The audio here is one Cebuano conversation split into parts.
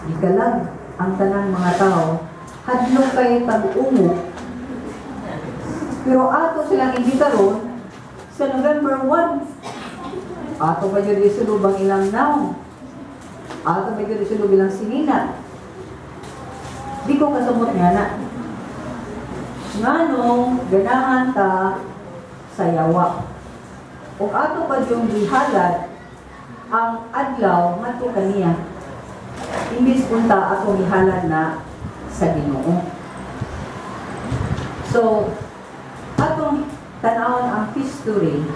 Gikalag ang tanang mga tao, hadlok kay tag-ungo. Pero ato silang imbitaron sa November 1. Ato pa jud isulob ang ilang nawong. Ato pa jud isulob ilang sinina. Di ko kasabot nga na. Nganong ganahan ta sa yawa? Ug ato pa yung gihalad ang adlaw ngadto kaniya, imbis unta atong gihalad na sa Ginoo. So, atong tan-awon ang history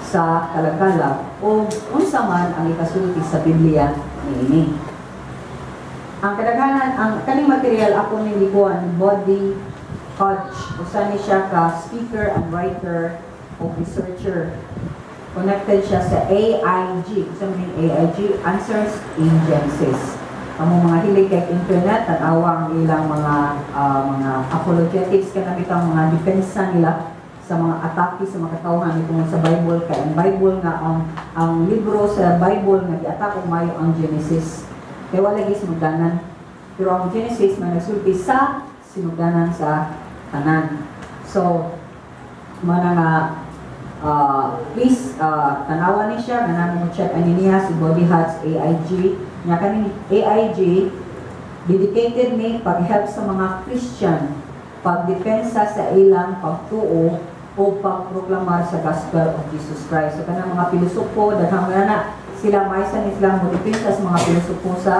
sa kalagkalag o unsa man ang ikasulti sa Biblia niini. Ang kadaghanan, ang kaning material ako ni gikuha ni Bodie Hodge. Usa ni siya ka speaker and writer o researcher. Connected siya sa AIG. Unsa man yung AIG? Answers in Genesis. Kamo mga hilig kay internet, tanawa ang ilang mga apologetics, kana bitang mga depensa nila sa mga atake sa mga katawhan ni tungod sa Bible, kay ang Bible nga ang libro sa Bible nga giatak og mayo ang Genesis kay wala gyud sinugdanan, pero ang Genesis man nagsulti sa sinugdanan sa tanan. So mana nga please tanawa ni siya, ganahan mo check ani niya, si Bodie Hodge, AIG nya. Kaning AIG, dedicated ni pag-help sa mga Christian, pagdepensa sa ilang pagtuo o pagproklamar sa gospel of Jesus Christ. So kanang mga pilosopo, daghang mga na sila, may ni sila mo depensa sa mga pilosopo sa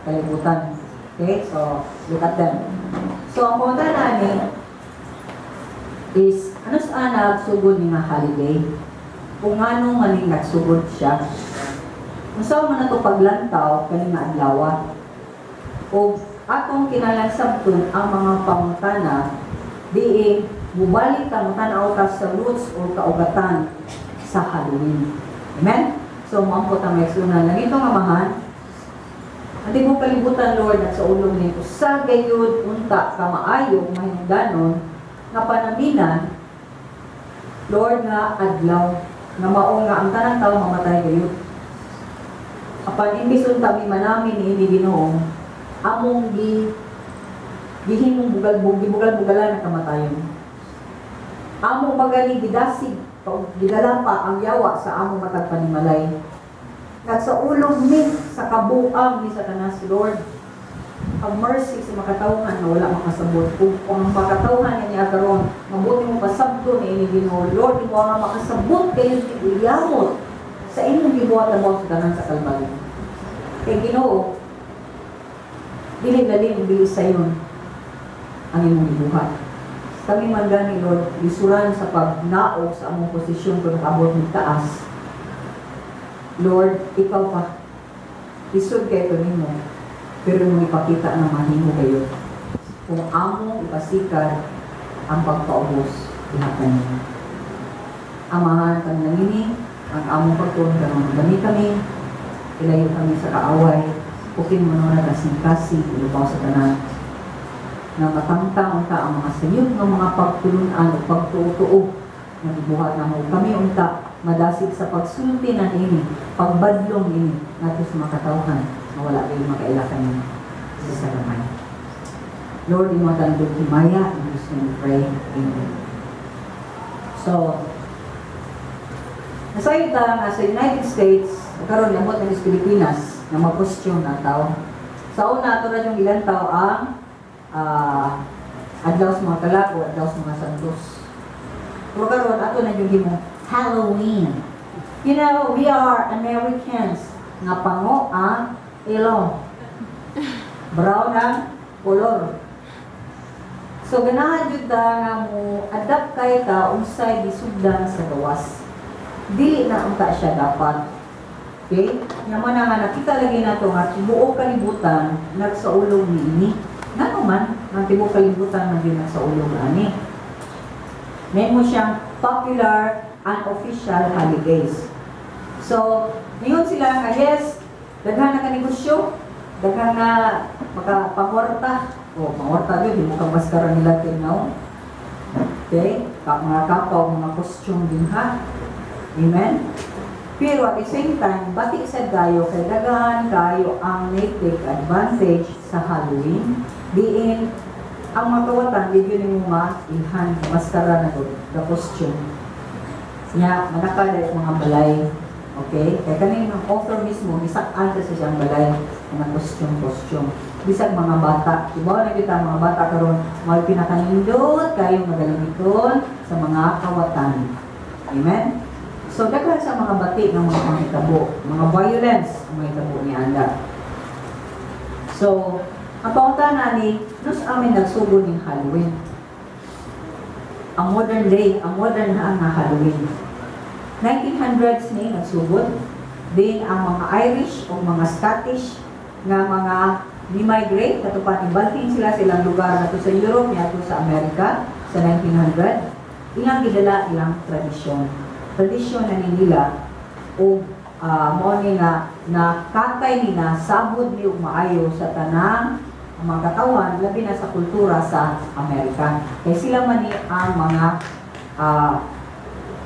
kalibutan. Okay? So look at them. So ang pangutana ni is ano sa nagsugod ni nga holiday? Kung ano man ning nagsugod siya? Unsa man nato paglantaw kani nga adlaw? O atong kinahanglan sabton ang mga pangutana diin mubalik ta, mutanaw ta sa roots o kaugatan sa Halloween. Amen? So, moampo ta, mga igsuonan. Langitnong Amahan, ang tibuok kalibutan, Lord, at sa ulong ni usa gayud unta ka maayo mahinungdanon nga panaminan, Lord, nga adlaw nga mao nga ang tanang tao mamatay gayud. Apan imbis unta mi manamin niini, Ginoo, among gihimong bugal gibugal-bugalan ang kamatayon. Amo pa gani gidasig, gidala pa ang yawa sa among matag panimalay. Nagsaulog mi sa kabuang ni Satanas, Lord. Have mercy sa makatawhan nga wala makasabot. Kung ang makatawhan nga niya karon, mabuti mo pasabto ni ini, Ginoo. Lord, imo nga makasabot kayo ni uyamot sa imong gibuhat mo sa tanan sa Kalbaryo. Kay Ginoo, dili lalim, dili sayon ang imong gibuhat. Kami man gani, Lord, lisuran sa pagnaog sa among posisyon kung nakaabot ng taas. Lord, ikaw pa. Lisod kay ito nimo, pero imong ipakita na mahimo kayo kung among ipasikad ang pagpaubos diha kanimo. Amahan, kami nangini, ang among pagtuon karon kami kami, ilayo kami sa kaaway, pukin mo na kasing-kasing, ilubaw sa tanan na matamtang unta ang mga sayop ng mga pagtulunan o pagtuo-tuo nga gibuhat namo. Kami unta madasig sa pagsulti na ini, pagbadlong ini ngadto sa mga katawhan nga wala kayo makaila kanimo sa gamay. Lord, imo tanong himaya, in Jesus' name we pray. Amen. So, nasayod ta nga sa United States, karon niabot na sa Pilipinas nga mag-costume na tao. Sa una, ato na yung ilantaw ang adlaw sa mga kalag o adlaw sa mga santos. Pero karon ato na yung himo Halloween. We are Americans nga pango ang ilong. Brown ang kolor. So ganahan jud ta nga mo adapt kay ta unsay gisugdan sa gawas. Dili na unta siya dapat. Okay? Nya man nga nakita lagi nato nga tibuok kalibutan nagsaulog niini. Ngano man ang tibuok kalibutan man gyud nagsaulog ani? May mo siyang popular unofficial holidays. So, ningon sila nga yes, daghan na ka negosyo, daghan na maka pangwarta. O, pangwarta gyud mo kang maskara nila tinaw. Okay? Mga kapaw, mga costume din ha. Amen? Pero at the same time, bati sad kayo kay daghan kayo ang take advantage sa Halloween. Diin ang mga kawatan, di yun yung mga ilhan, maskara na to, the costume. Nya, manaka dahil mga balay. Okay? Kaya kaning ang author mismo, gisak-an sa siyang balay, mga costume, costume. Bisag mga bata, ibaw na kita mga bata karon, mga pinakanindot kayo magalamiton sa mga kawatan. Amen? So, daghan sa mga bati ng mga panghitabo, mga violence ang mga hitabo ni Anda. So, ang pangutana ni, nus amin nagsugod ning Halloween? Ang modern day, ang modern na nga Halloween. 1900s ni nagsugod din ang mga Irish o mga Scottish nga mga ni-migrate kato pa, nibalhin sila silang lugar nato sa Europe niadto sa Amerika sa 1900. Ilang gidala ilang tradisyon. Tradisyon na ni nila o mao ni nga nakatay ni na sabod ni og maayo sa tanang ang mga katawan, labi na sa kultura sa Amerika. Kay sila man ni ang mga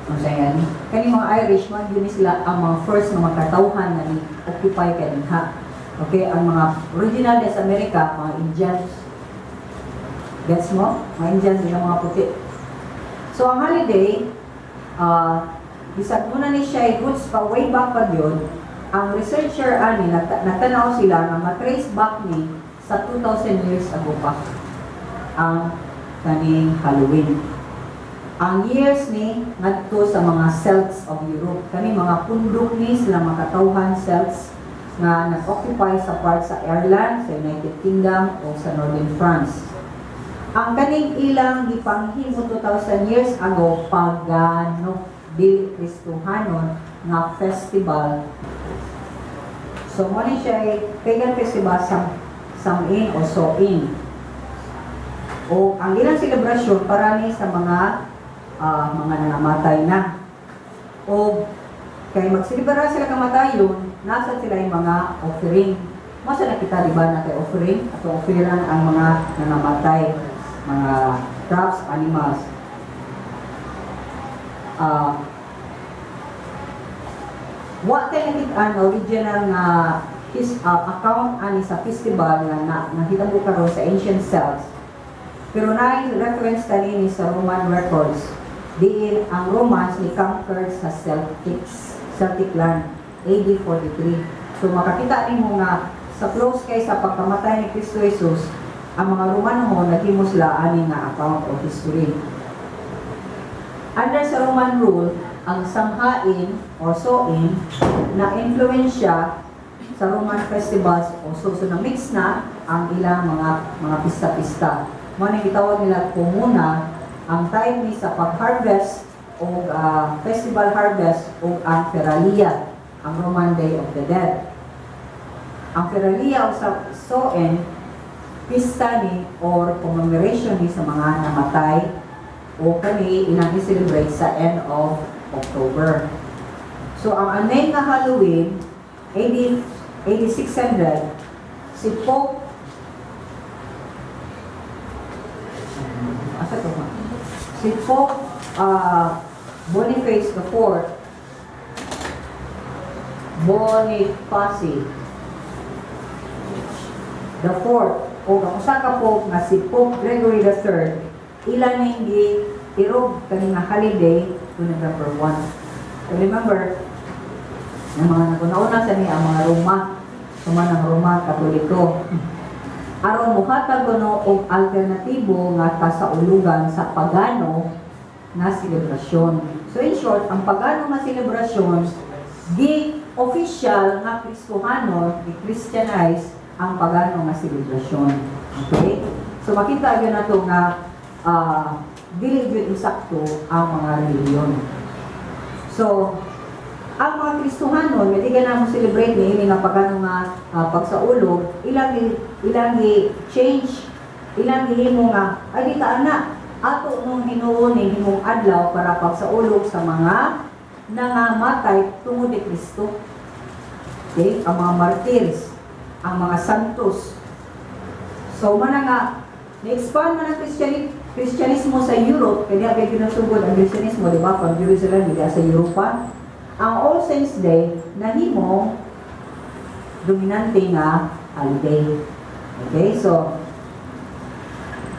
ano sa yan? Kani mga Irish man yun ni sila ang mga first nga mga katawhan nga ni occupy kaninha. Okay, ang mga original sa Amerika, mga Indians. Gets mo? Mga Indians sila, mga puti. So ang holiday, bisag muna ni siya roots pa way back pa yun, ang researcher ani nagtanaw sila nga matrace back ni sa 2,000 years ago pa ang kaning Halloween. Ang years ni ngadto sa mga Celts of Europe. Kani mga pundok ni sila, mga katawhan Celts nga nag-occupy sa part sa Ireland, sa United Kingdom o sa Northern France. Ang kaning ilang gipanghimo 2,000 years ago, pagano, dili Kristohanon nga festival. So mo ni siya ay pagan festival sa Samhain o Soin. O ang ilang selebrasyon para ni sa mga nangamatay na. O kay magselebra sila kamatayon, nasa sila yung mga offering. Masa na kita, di ba, na kay offering? Ato offeran ang mga nangamatay, mga crops, animals. Wa tay nakit-an original nga his account ani sa festival nga na, nahitabo karon sa ancient Celts. Pero naay reference kanini sa Roman records. Diin ang Romans ni conquered sa Celtics, Celtic land, AD 43. So makakita nimo nga sa close kay sa pagkamatay ni Kristo Jesus, ang mga Romano naghimo sila ani nga account of history. Under sa Roman rule, ang Samhain or Soin na influensya sa Roman festivals o so na mix na ang ilang mga pista-pista. Mao ni gitawag nila komuna ang time ni sa pag-harvest o festival harvest o ang Feralia, ang Roman Day of the Dead. Ang Feralia o sa Soen, pista ni or commemoration ni sa mga namatay o kani ilang i-celebrate sa end of October. So ang anay nga Halloween, AD 600, si Pope, asa to ba? Si Pope Boniface IV, Boniface the Fourth, o ang usa ka Pope nga si Pope Gregory III, ila ning gi irog kani nga holiday to November 1. So remember, ang mga naguna-una sa ni ang mga Roma, suman ang Roma Katoliko. Aron mohatag kuno og alternatibo nga kasaulugan sa pagano nga selebrasyon. So in short, ang pagano nga selebrasyon gi official nga Kristohanon, gi Christianize ang pagano nga selebrasyon. Okay? So makita gyud nato nga dili gyud insakto ang mga relihiyon. So ang mga Kristohanon, nga di ka na mo celebrate ni ini nga pagano nga pagsaulog, ilang gi change, ilang gihimo nga ay di ta ana ato nung hinuon ni himong adlaw para pagsaulog sa mga nangamatay tungod ni Kristo. Okay? Ang mga martyrs, ang mga santos. So mana nga ni-expand man ang Kristyanismo sa Europe, kaya kay ginasugod ang Kristyanismo, di ba? From Jerusalem, di sa Europa. Ang All Saints Day nahimong dominante nga holiday. Okay, so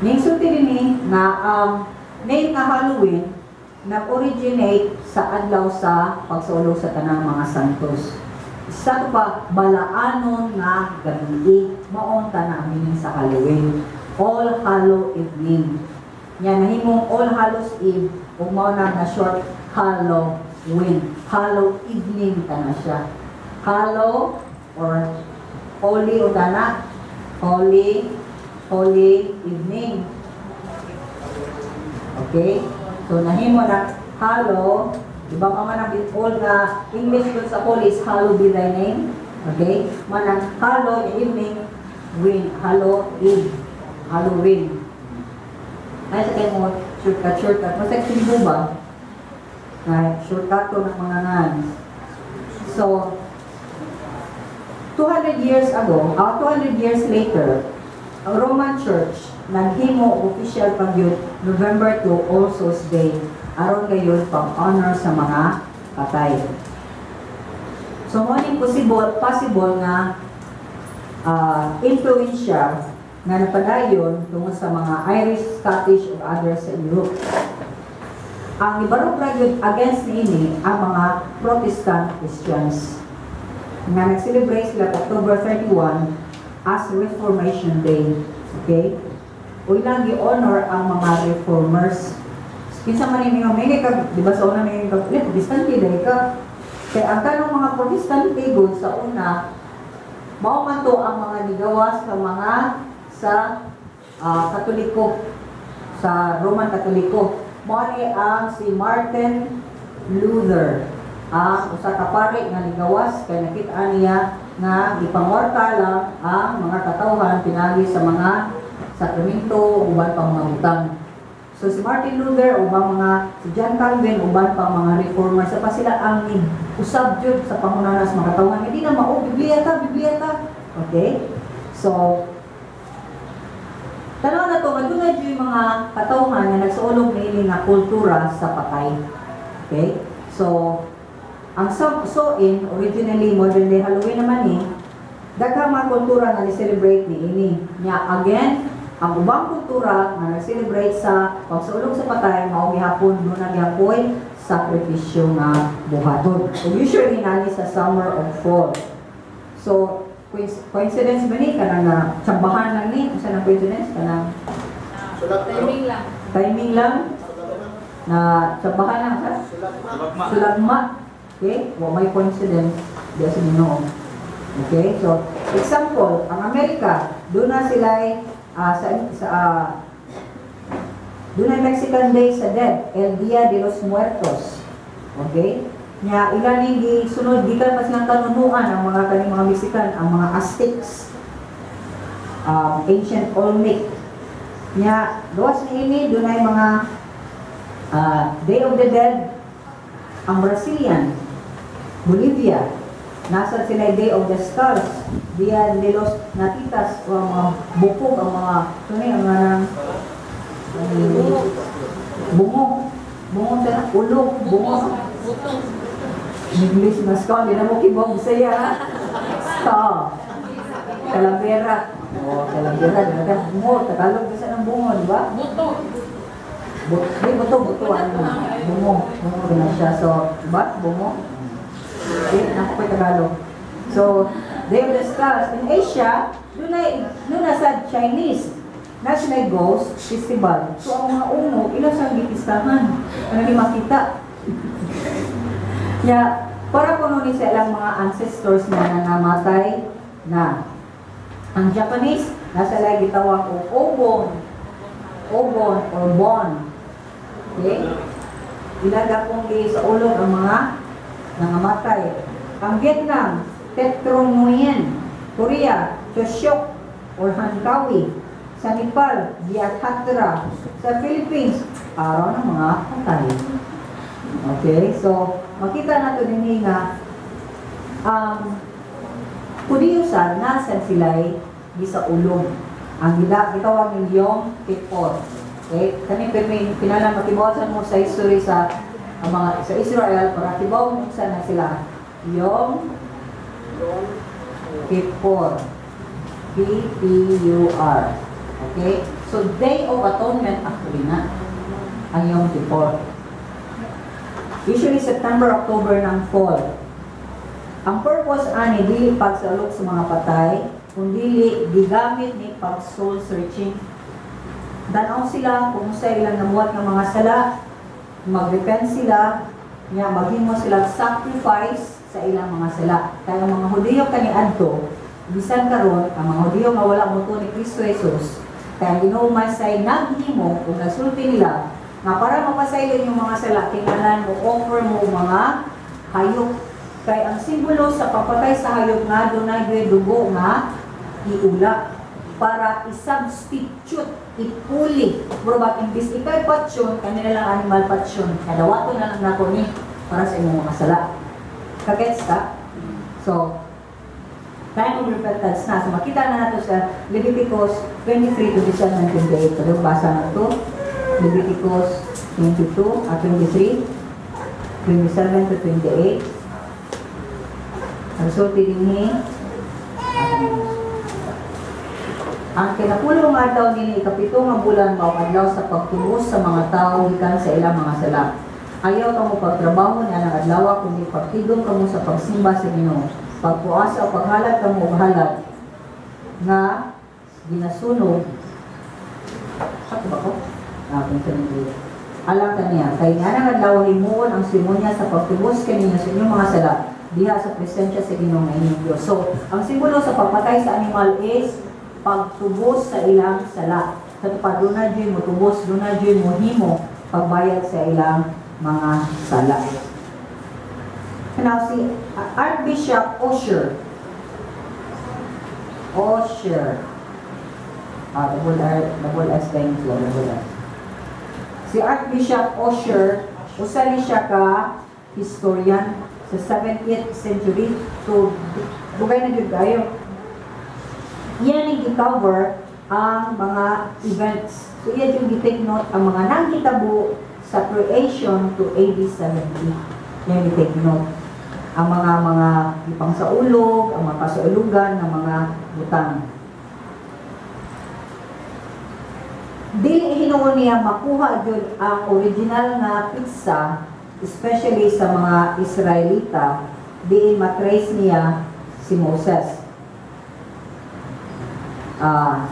ning sulti dinhi nga ang name nga Halloween nag-originate sa adlaw sa pagsaulog sa tanang mga santos. Isa to pa balaanon nga gabi, maon ta meaning sa Halloween. All Hallow Evening. Nya nahimong All Hallows Eve ug mao na na short Halloween. Hallow Evening ta na siya. Hallow or holy o tana, holy evening. Okay? So nahimo na hallow, di ba pa man ang all nga English word sa holy is "Hallowed be thy name." Okay? Manang hallow evening win, hallow eve, Halloween. Ay sa kayo mo shortcut shortcut. Mas actually ba? Ay, shortcut to ng mga ngan. So, 200 years ago, 200 years later, ang Roman Church naghimo og official pagyud November 2, All Souls Day, aron gayon pang-honor sa mga patay. So mo ni possible possible nga influensya nga napadayon tungod sa mga Irish, Scottish ug others sa Europe. Ang ibarog ra gyud against niini ang mga Protestant Christians nga nag-celebrate sila October 31 as Reformation Day. Okay? O ilang gi-honor ang mga reformers. Kinsa man ini nga may kag, di ba, sa una may kag, "Eh, Protestante dahil ka." Kay ang kanong mga Protestante gud sa una, mao man to ang mga nigawas sa mga sa Katoliko, sa Roman Katoliko. Mao ni ang si Martin Luther, ang usa ka pari nga nigawas kay nakita niya nga gipangwarta lang ang mga katawhan pinagi sa mga sakramento, uban pang mga butang. So si Martin Luther, ubang mga si John Calvin, uban pang mga reformers, sa pa sila ang usab jud sa pangunanas mga katawhan. Hindi na mao, Biblia ta, Biblia ta. Okay? So, tanaw na to, nga doon yung mga katawhan nga nagsaulog niini nga kultura sa patay. Okay? So, ang so in originally modern day Halloween naman ni, daghang mga kultura nga ni-celebrate ni ini. Nya again, ang ubang kultura nga nag-celebrate sa pagsulog sa patay mao gihapon duna gihapoy sakripisyo nga buhaton. So usually nani sa summer or fall. So coincidence ba ni kanang na tsambahan lang ni, unsa na coincidence kanang Timing lang. Timing lang na tsambahan lang sa sulagma. Okay? Wa may coincidence di sa Ginoo. Okay? So, example, ang Amerika, doon na sila sa doon na Mexican Day sa Dead, El Dia de los Muertos. Okay? Nya ilan ning gisunod gikan pa silang kanunuan ang mga kaning mga Mexican, ang mga Aztecs, ancient Olmec. Nya gawas niini, dunay mga Day of the Dead ang Brazilian, Bolivia, nasa sila Day of the Skulls, Dia de los Natitas, o ang mga bukog, ang mga, ito ang mga nang, bungo, bungo sa ulo, bungo. Buto. English na skull, di na mo kibong Bisaya, ha? Skull. Calavera. Oh, calavera, di na bungo, Tagalog bisa ng bungo, di ba? Buto. Di, buto, buto, ano, bungo, bungo na siya. So, di ba? Bungo. Okay, ako pa Tagalog. So, Day of the Skulls. In Asia, doon na sa Chinese, National Ghost Festival. So, ang mga ungo, ilan sa gipistahan. Ano di makita? Ya, para kuno ni sa ilang mga ancestors na nangamatay na. Ang Japanese, nasa lagi gitawag og Obon. Obon or Bon. Okay? Ilaga kong gi sa ulog ang mga nangamatay. Ang Vietnam, Tet Trung Nguyen. Korea, Chuseok or Hankawi. Sa Nepal, Gyat Yatra. Sa Philippines, Araw ng mga Patay. Okay, so makita nato dinhi nga ang Hudiyo sad nasa sila'y gisaulog. Ang gila gitawag ning Yom Kippur. Okay, kani pirmi kinahanglan makibuhasan mo sa history sa Ang mga sa Israel para kibaw mo unsa na sila. Yom Kippur. P-P-U-R. Okay? So, Day of Atonement actually na ang Yom Kippur. Usually September, October ng fall. Ang purpose ani, dili pagsalok sa mga patay, kundi gigamit ni pag soul searching. Danaw sila kung sa ilang namuhat ng mga sala, mag-repent sila, nya maghimo sila sacrifice sa ilang mga sala. Kaya ang mga Hudiyo kaniadto, bisan karon ang mga Hudiyo nga wala motuo ni Kristo Jesus, kaya ang Ginoo say naghimo ug nasulti nila nga para mapasaylo yung mga sala, kinahanglan mo offer mo mga hayop. Kay ang simbolo sa pagpatay sa hayop nga dunay gyud dugo nga iula para i-substitute, ipuli. Pero ba, imbis ikay patsyon, kanila lang animal patsyon. Kadawato na lang nako ni para sa imong mga sala. Kagets ka? So, time of repentance na. So, makita na nato sa Leviticus 23, 27, 28. Pero basa na to. Leviticus 22 at 23, 27 to 28. Ang sulti dinhi, "Ang kinapulo nga adlaw nini ikapito nga bulan mao adlaw sa pagtubos sa mga tawo gikan sa ilang mga sala. Ayaw kamo pagtrabaho ni anang adlaw kundi pagtigom kamo sa pagsimba sa Ginoo. Pagpuasa o paghalad kamo og halad nga ginasunog." Sakto ba ko? Ah, kung sa ninyo. "Alang kaniya, kay nga nang adlaw himuon ang seremonya sa pagtubos kaninyo sa inyong mga sala diha sa presensya sa Ginoo nga inyong Diyos." So, ang simbolo sa pagpatay sa animal is pagtubos sa ilang sala. Sa tupad, duna jud mo tubos, duna jud mo himo pagbayad sa ilang mga sala. Now, si Archbishop Ussher. Ussher. Ah, double R, double S din sila, double S. Si Archbishop Ussher, usa ni siya ka historian sa 17th century. So, dugay na jud kayo. Iya ni gi-cover ang mga events. So, iya jud gi-take note ang mga nanghitabo sa creation to AD 70. Iya gi-take note ang mga ipangsaulog, ang mga kasaulugan ng mga butang. Dili hinuon niya makuha jud ang original nga petsa, especially sa mga Israelita, diin matrace niya si Moses. Ah,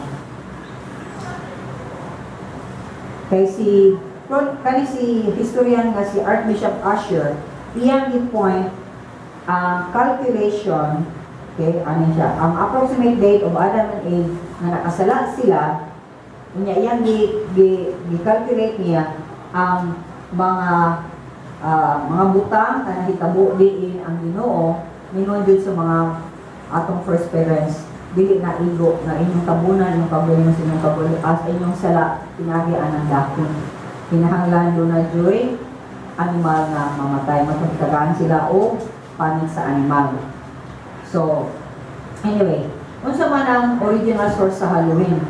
kay si kani si historian nga si Archbishop Ussher, iyang gi-point ang calculation, okay, ano siya, ang approximate date of Adam and Eve nga nakasala sila. Unya iyang gi calculate niya ang mga butang na nahitabo diin ang Ginoo ningon jud sa mga atong first parents, dili na igo na inyong tabunan inyong kaugalingon sa inyong kaugalingon as inyong sala pinaagi anang dakon, kinahanglan duna juy animal nga mamatay, matungtagaan sila o panit sa animal. So anyway, unsa man ang original source sa Halloween?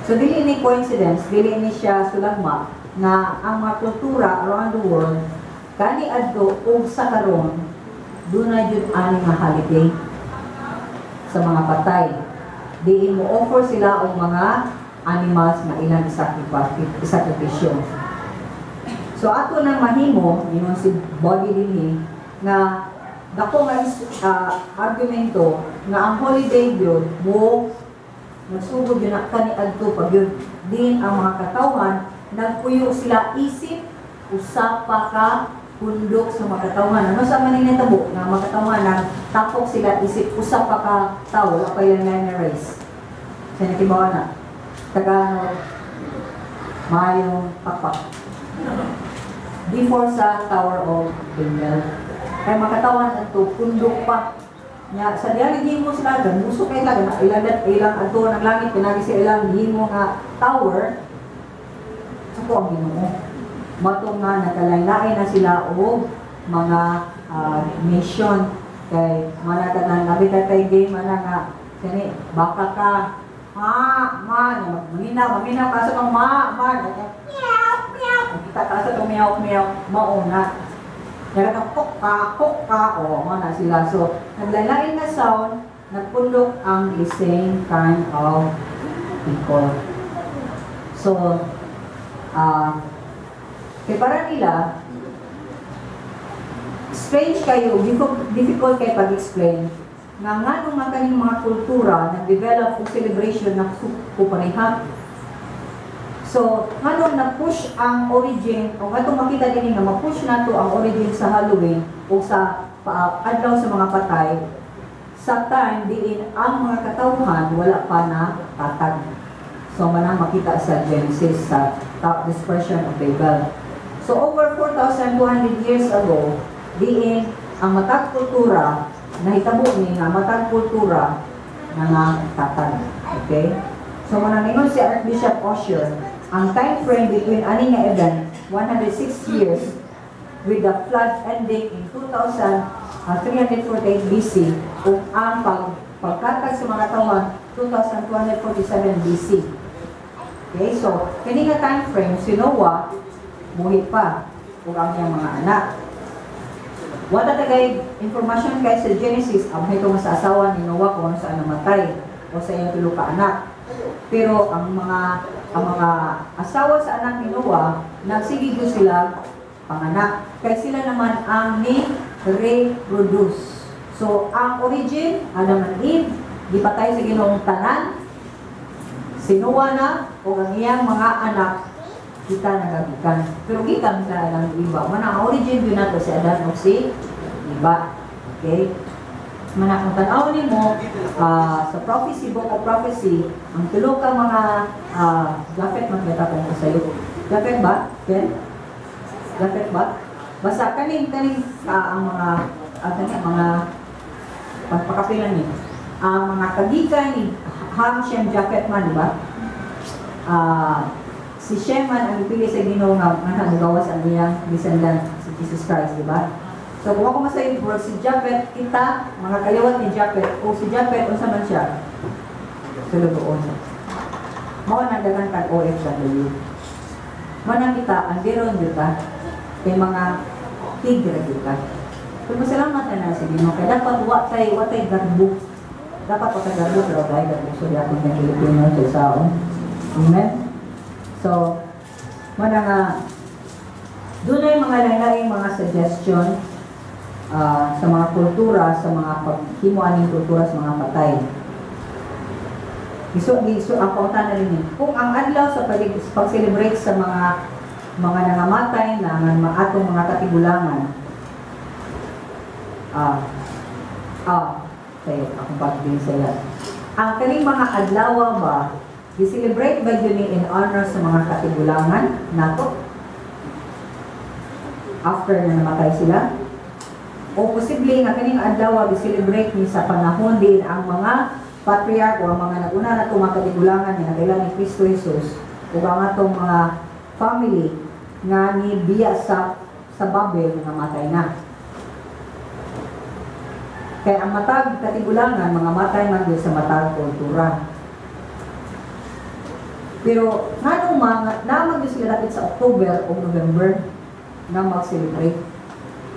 So dili ni coincidence, dili ni siya sulagma nga ang mga kultura around the world kani adto ug sa karon duna jud ani nga holiday sa mga patay. Diin mo offer sila og mga animals nga ilang isakripisyo. So ato nang mahimo, ingon si Body dinhi nga dako nga argumento nga ang holiday gyud mo nagsugod yun na kani adto pag yun din ang mga katawhan nagpuyo sila isip usa pa ka pundok sa mga katawhan. Ano sa man nahitabo nga mga katawhan nagtapok sila isip usa pa ka tawo, wala pa yung race sa nakibawa na Tagalog maayong pakpak before sa Tower of Babel, kay makatawan adto pundok pa. Nya sa diha gihimo sila muso kay la ilang ilang adto ng langit pinagi sa ilang gihimo nga tower sa ko ang Ginoo. Mato nga nagkalain-lain na sila og mga nation, kay mana tanan labi kay game ana nga kani baka ka ma ma, maminaw maminaw kaso kang ma ma, meow meow. Kita ka sa tumiyaw miyaw mauna. Nagkatong kok ka, o mo na sila. So, naglalain na sound, nagpundok ang the same kind of people. So, kay para nila, strange kayo, difficult kay pag-explain, nga nga nung mga kaning mga kultura nag-develop og celebration na kupareha. So, nganong na-push ang origin, o atong makita din nga ma-push nato ang origin sa Halloween o sa adlaw sa mga patay sa time diin ang mga katawhan wala pa na patag. So, manang makita sa Genesis sa top dispersion of Babel. So, over 4,200 years ago, diin ang matag kultura, nahitabo ni nga matag kultura na nga tatag. Okay? So, manang si Archbishop Ussher, ang time frame between ani nga event, 106 years, with the flood ending in 2348 BC, ug ang pagkatag sa mga tawhan 2247 BC. Okay, so kini nga time frame si Noah buhi pa ug ang iyang mga anak. Wala ta kay information kay sa Genesis ang ito sa asawa ni Noah kung ano saan namatay o sa iyang tulo ka anak. Pero ang mga asawa sa anak ni Noah, nagsige gyud sila panganak. Kay sila naman ang ni reproduce. So ang origin, Adam and Eve, gipatay sa Ginoong tanan. Si Noah na o ang iyang mga anak kita nagagikan. Pero gikan sa Adam ug Eva. Man ang origin gyud nato si Adam ug si Eva. Okay? Mana kung tan-aw nimo sa prophecy, Book of Prophecy, ang tulo ka mga Japhet man kita kung kasayo. Japhet ba? Ken? Japhet ba? Basta kaning kaning ang mga kaning mga pagpakapilan ni ang mga kagikan ni Ham, Shem, Japhet man, di ba? Si Shem man ang ipili sa Ginoo nga nga mugawas ang iyang descendant si Jesus Christ, di ba? So kung ako masayod bro, si Japhet, kita, mga kaliwat ni Japhet, o si Japhet, unsa man siya? Sulugoon. Mao na daghan kag OFW. Mao na kita, ang biron gyud ta, kay mga tigre gyud ta. Pero masalamat na na sa Ginoo kay dapat wa tay garbo. Dapat wa tay garbo, pero dahil garbo so di akong ng Pilipino sa saon. Amen. So, mao na nga dunay mga lain-laing mga suggestion sa mga kultura, sa mga paghimo aning kultura sa mga patay. Iso, iso ang pautan na rin, kung ang adlaw sa pag-celebrate sa mga nangamatay na nga mga atong mga katigulangan, tayo, akong pag sa. Ang kaning mga adlaw ba, gi-celebrate ba yun in honor sa mga katigulangan nato? After na namatay sila? O posible nga kaning adlaw gi-celebrate ni sa panahon din ang mga patriarch o ang mga naguna na mga katigulangan nga nagaila ni Kristo Jesus o ang atong mga family nga ni biya sa Babel nga namatay na. Kaya ang matag katigulangan, mga matay man gyud sa matag kultura. Pero ngano mga naman gyud sila dapit sa October o November na mag-celebrate?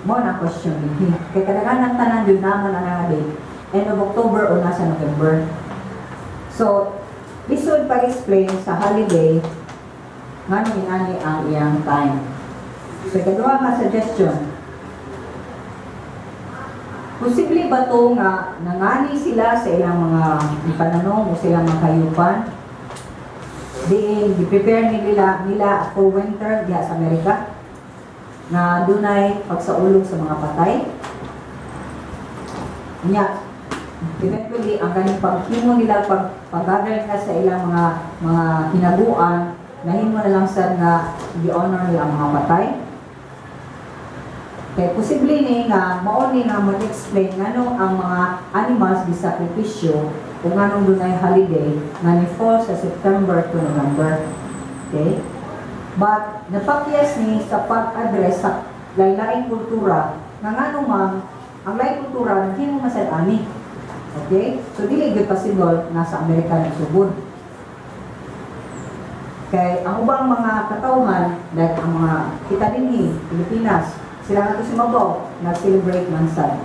Mo na question dinhi. Kay kadaghanan tanan gyud naman ang nga date, end of October o nasa November. So, lisod pag-explain sa holiday ngano ingani ang iyang time. So, ikaduha nga suggestion, posible ba to nga nangani sila sa ilang mga pananom o silang mga kayupan? Diin, gi-prepare nila for winter diha sa Amerika nga dunay pagsaulog sa mga patay. Nya, eventually, ang kaning paghimo nila, pag-gather nila sa ilang mga hinaguan, nahimo na lang sad nga gi-honor nila ang mga patay. Kaya posible ni nga mao ni nga mag-explain ngano ang mga animals gisakripisyo kung anong dunay holiday nga ni fall sa September to November. Okay? But napakyas ni sa pag-address sa lain-laing kultura nga ngano man ang laing kultura naghimo man sad ani. Okay? So dili gyud possible nga sa Amerika nagsugod. Kay ang ubang mga katawhan, like ang mga kita dinhi, Pilipinas, sila nga to si Mabaw, nag-celebrate man sad.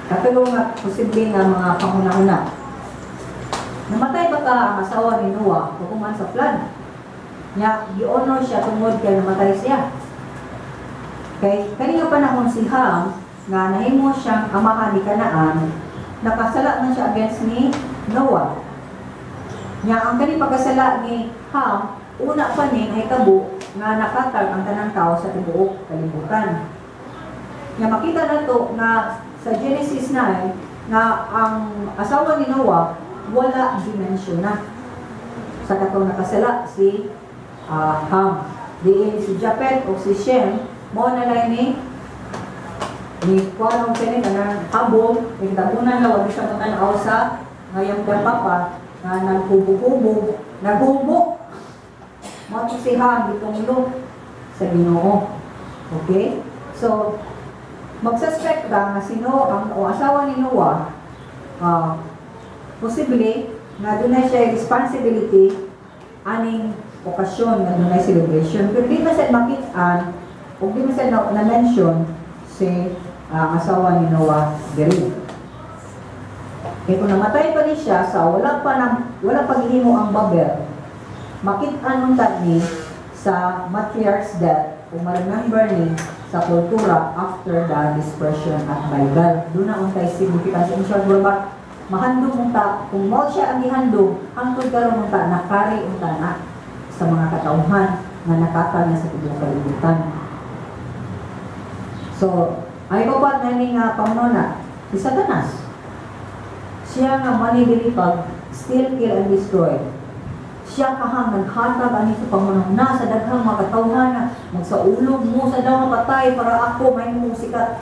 Katulo nga posible nga mga panghuna-huna. Namatay ba ka ang asawa ni Noah human sa flood? Nya, gi-honor siya tungod kay namatay siya. Kay kani nga panahon si Ham nga nahimo siyang amahan ni Canaan, nakasala man siya against ni Noah. Nya ang kani pagkasala ni Ham, una pa ni nahitabo nga nakatag ang tanang tao sa tibuok kalibutan. Nya makita nato nga sa Genesis 9 nga ang asawa ni Noah wala dimensyon na sa katong nakasala si Ham. Diin si Japet o si Shem mo na lang ni ni kuan kini kanang habog ni tabunan la wag siya matan-aw sa ngayong papa nga naghubog-hubog, naghubog mo to si Ham, gitunglo sa Ginoo. Okay? So magsuspect ba nga sino ang o asawa ni Noah, posible nga dunay siya responsibility aning okasyon nga dunay celebration, pero di man sad makit-an ug di man sad na, na-mention si asawa ni Noah diri. Kaya kung namatay pa ni siya sa wala pa nang wala pa gihimo ang Babel, makit-an unta ni sa matriarch's death o ma-remember ni sa kultura after the dispersion at Babel. Doon na untay significance. In short, ba, mahandom unta, kung mo siya ang gihandom, hangtod karon unta, nakari unta na sa mga katauhan nga nakatag na sa tibuok kalibutan. So, ay ko pa na ni nga pangununa, si Satanas. Siya nga manidili pag steal, kill, and destroy. Siya kahang naghatag ani sa pangunahuna sa daghang mga katawhan na magsaulog mo sa daw nga patay para ako may mong sikat.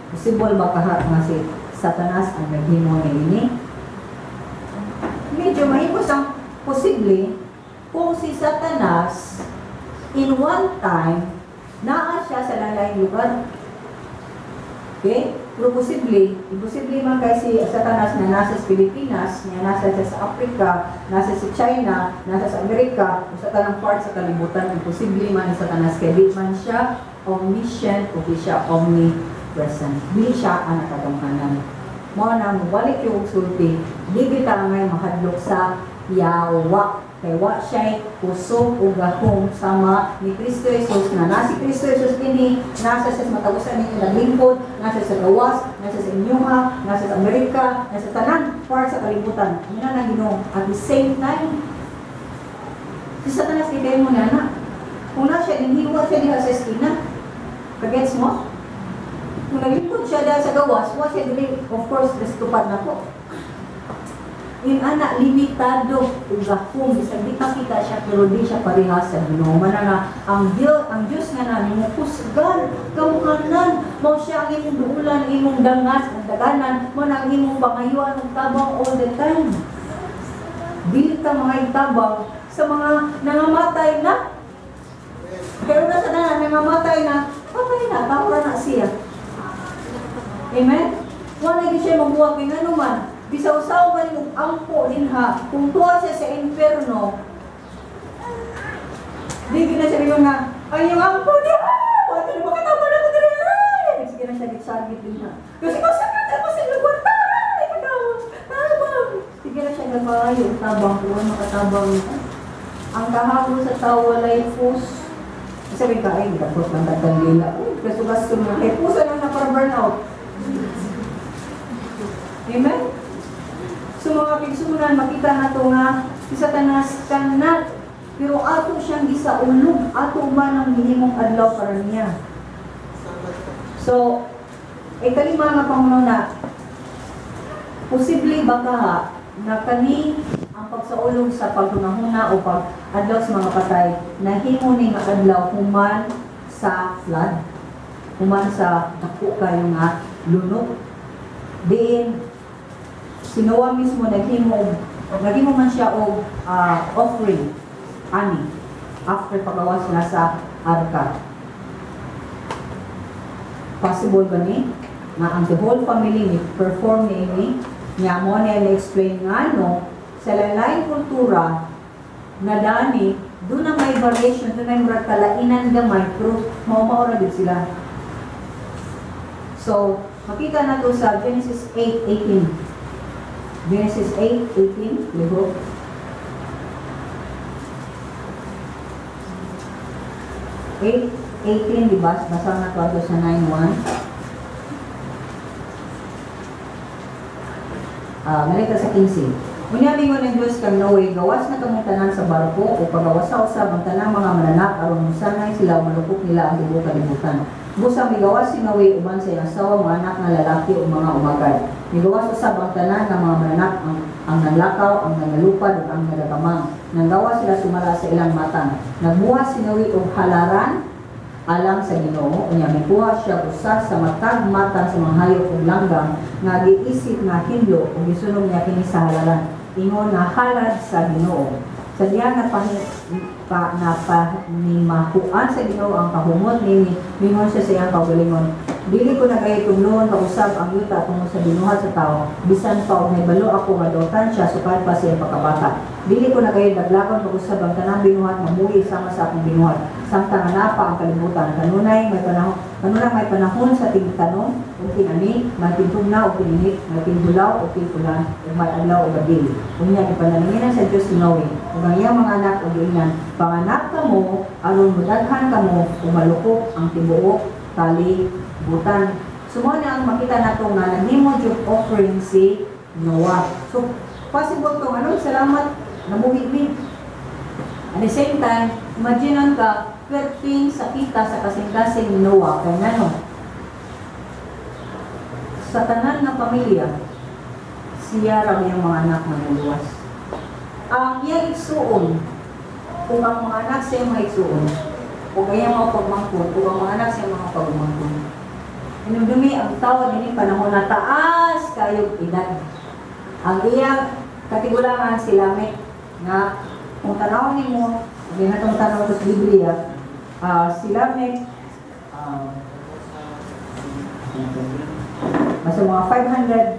Possible ba kaha nga si Satanas ang naghimo niini? Medyo mahimo sang posible kung si Satanas in one time naa siya sa lain lugar. Okay? Pero posible, imposible man kay si Satanas na nasa sa Pilipinas, nga nasa siya sa Africa, nasa sa China, nasa sa Amerika, o sa tanang part sa kalibutan, imposible man ni Satanas kay di man siya omniscient o di siya omnipresent. Di siya ang nakagamhanan. Mao na mobalik yung sulti, di kita ngay mahadlok sa yawa. Kay wa siya'y kusog o gahom sama ni Kristo Jesus na nasi Kristo Jesus dinhi, nasa siya sa matagusan ninyo naglingkod, nasa sa gawas, nasa sa inyuha, nasa sa Amerika, nasa tanan part sa kalibutan. Yun na Ginoo. At the same time, si Satanas kay mo na na. Kung na siya, dinhiwa siya diha sa eskina. Kagets mo? Kung naglingkod siya dahil sa gawas, wa siya dili, of course, tupad na po. Yung ana, limitado ug gahom, bisag di makita siya pero di siya pareha sa Ginoo. Mana nga ang Dios nga nami mo kusgan, kamuhanan, mao siya ang imong duulan, imong dangas ug daganan, mao na ang imong pangayuan ug tabang all the time. Dili ta mga tabang sa mga nangamatay na. Pero na sa na nangamatay na, patay na, tao na siya. Amen? Wala gyud siya mabuhat kay ngano man. Bisaw usaw man imong ampo dinha, kung tuwa siya sa impyerno, di gyud na siya yung nga, ay yung ampo niya, wala ka na makatama na ko diri, ay! Sige na siya gitsagit dinha. Kasi kung sakit ako sa lugar, taray, ikaw, tabang. Sige na siya nagmaayo, tabang, kung makatabang. Ang kahapon sa tao walay pus. Sabi ka, ay, gabot lang tatandila. Uy, gasto-gasto na. Kaya pusa lang na para burnout. Amen? So mga kigsunan, makita na to nga si Satanas cannot, pero ato siyang gisaulog, ato man ang gihimong adlaw para niya. So, ikalima nga pangununa, posible ba kaha na kani ang pagsaulog sa paghunahuna o pag-adlaw sa mga patay, nahimo ni nga adlaw human sa flood, human sa dako kayo nga lunok? Diin si Noah mismo naghimo man siya og offering ani after pagawas sila sa arka. Possible ba ni nga ang the whole family ni perform ni ini? Nya mo niya na-explain nga no sa lain kultura. Nga dani, duna may variation, duna may murag kalainan gamay, pero mao-mao ra gyud sila. So, makita na to sa Genesis 8:18. Genesis 8:18, lihok. 8:18, di ba? Basa na to ato sa 9:1. Ah, nalita sa 15. Unya mingon ang Dios kang Noe, "Gawas na kamong tanan sa barko o pagawasa usab ang tanang mga mananap aron mosanay sila, malukop nila ang tibuok kalibutan." Busa migawas si Noe uban sa iyang asawa, mga anak nga lalaki ug mga umagad. Migawas usab ang tanan nga mga mananap, ang nanlakaw, ang nangalupad ug ang nagakamang. Nanggawas sila sumala sa ilang matang. Nagbuhat si Noe og halaran alang sa Ginoo. Unya mikuha siya usa sa matag matang sa mga hayop ug langgam nga giisip nga hinlo ug gisunog niya kini sa halaran ingon nga halad sa Ginoo. Sa diha napanimahuan sa Ginoo ang kahumot nini, mingon siya sa iyang kaugalingon, "Dili ko na kay tunglohon pausab ang yuta tungod sa binuhat sa tao, bisan pa og nahibalo ako nga dautan siya sukad pa sa iyang pagkabata. Dili ko na kay laglagon pag-usab ang tanang binuhat mamuhi sama sa akong binuhat samtang nga naa pa ang kalibutan. Kanunay may panahon sa tigtanom ug tig-ani, may tigtugnaw ug tig-init, may tighulaw ug tig-ulan, ug may adlaw ug gabi." Unya gipanalanginan sa Dios si Noe ug ang iyang mga anak ug giingnan, "Panganak kamo aron modaghan kamo ug malukop ang tibuok kalibutan." So mo na ang makita nato nga naghimo jud offering si Noah. So possible tong ano, salamat namuhi mi. At the same time, imagine ka, perting sakita sa kasing-kasing ni Noah, kay ngano? Sa tanan nga pamilya, siya ra iyang mga anak nga nuluwas. Ang iyang igsuon, ug ang mga anak sa iyang mga igsuon, ug ang iyang mga pagmangkon, ug ang mga anak sa iyang mga pagmangkon. Hinumdumi, ang tao dinhi panahon na taas kayog edad. Ang iyang katigulangan, si Lamech, nga kung tanaw nimo, hindi na itong tanaw sa Biblia, si Lamech, basta mga 500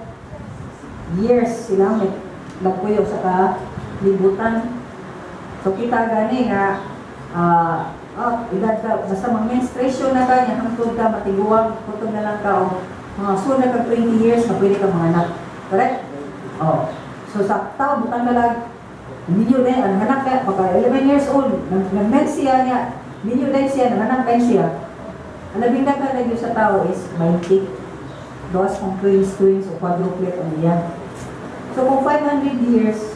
years si Lamech nagpuyo sa kalibutan. So kita gani nga edad ka, basta mag-menstruation na ka, nya hangtod ka matiguang, putog na lang ka o mga soon na kag 20 years na pwede ka manganak. Correct? Oh. So sa tao, butang na lang, minyo din, ang anak ka, pagka 11 years old, nag-mens siya niya, minyo din siya, nanganak din siya. Ang labing daghan na sa tao is 20. Gawas kung twins, twins, o quadruplet ang iya. So kung 500 years,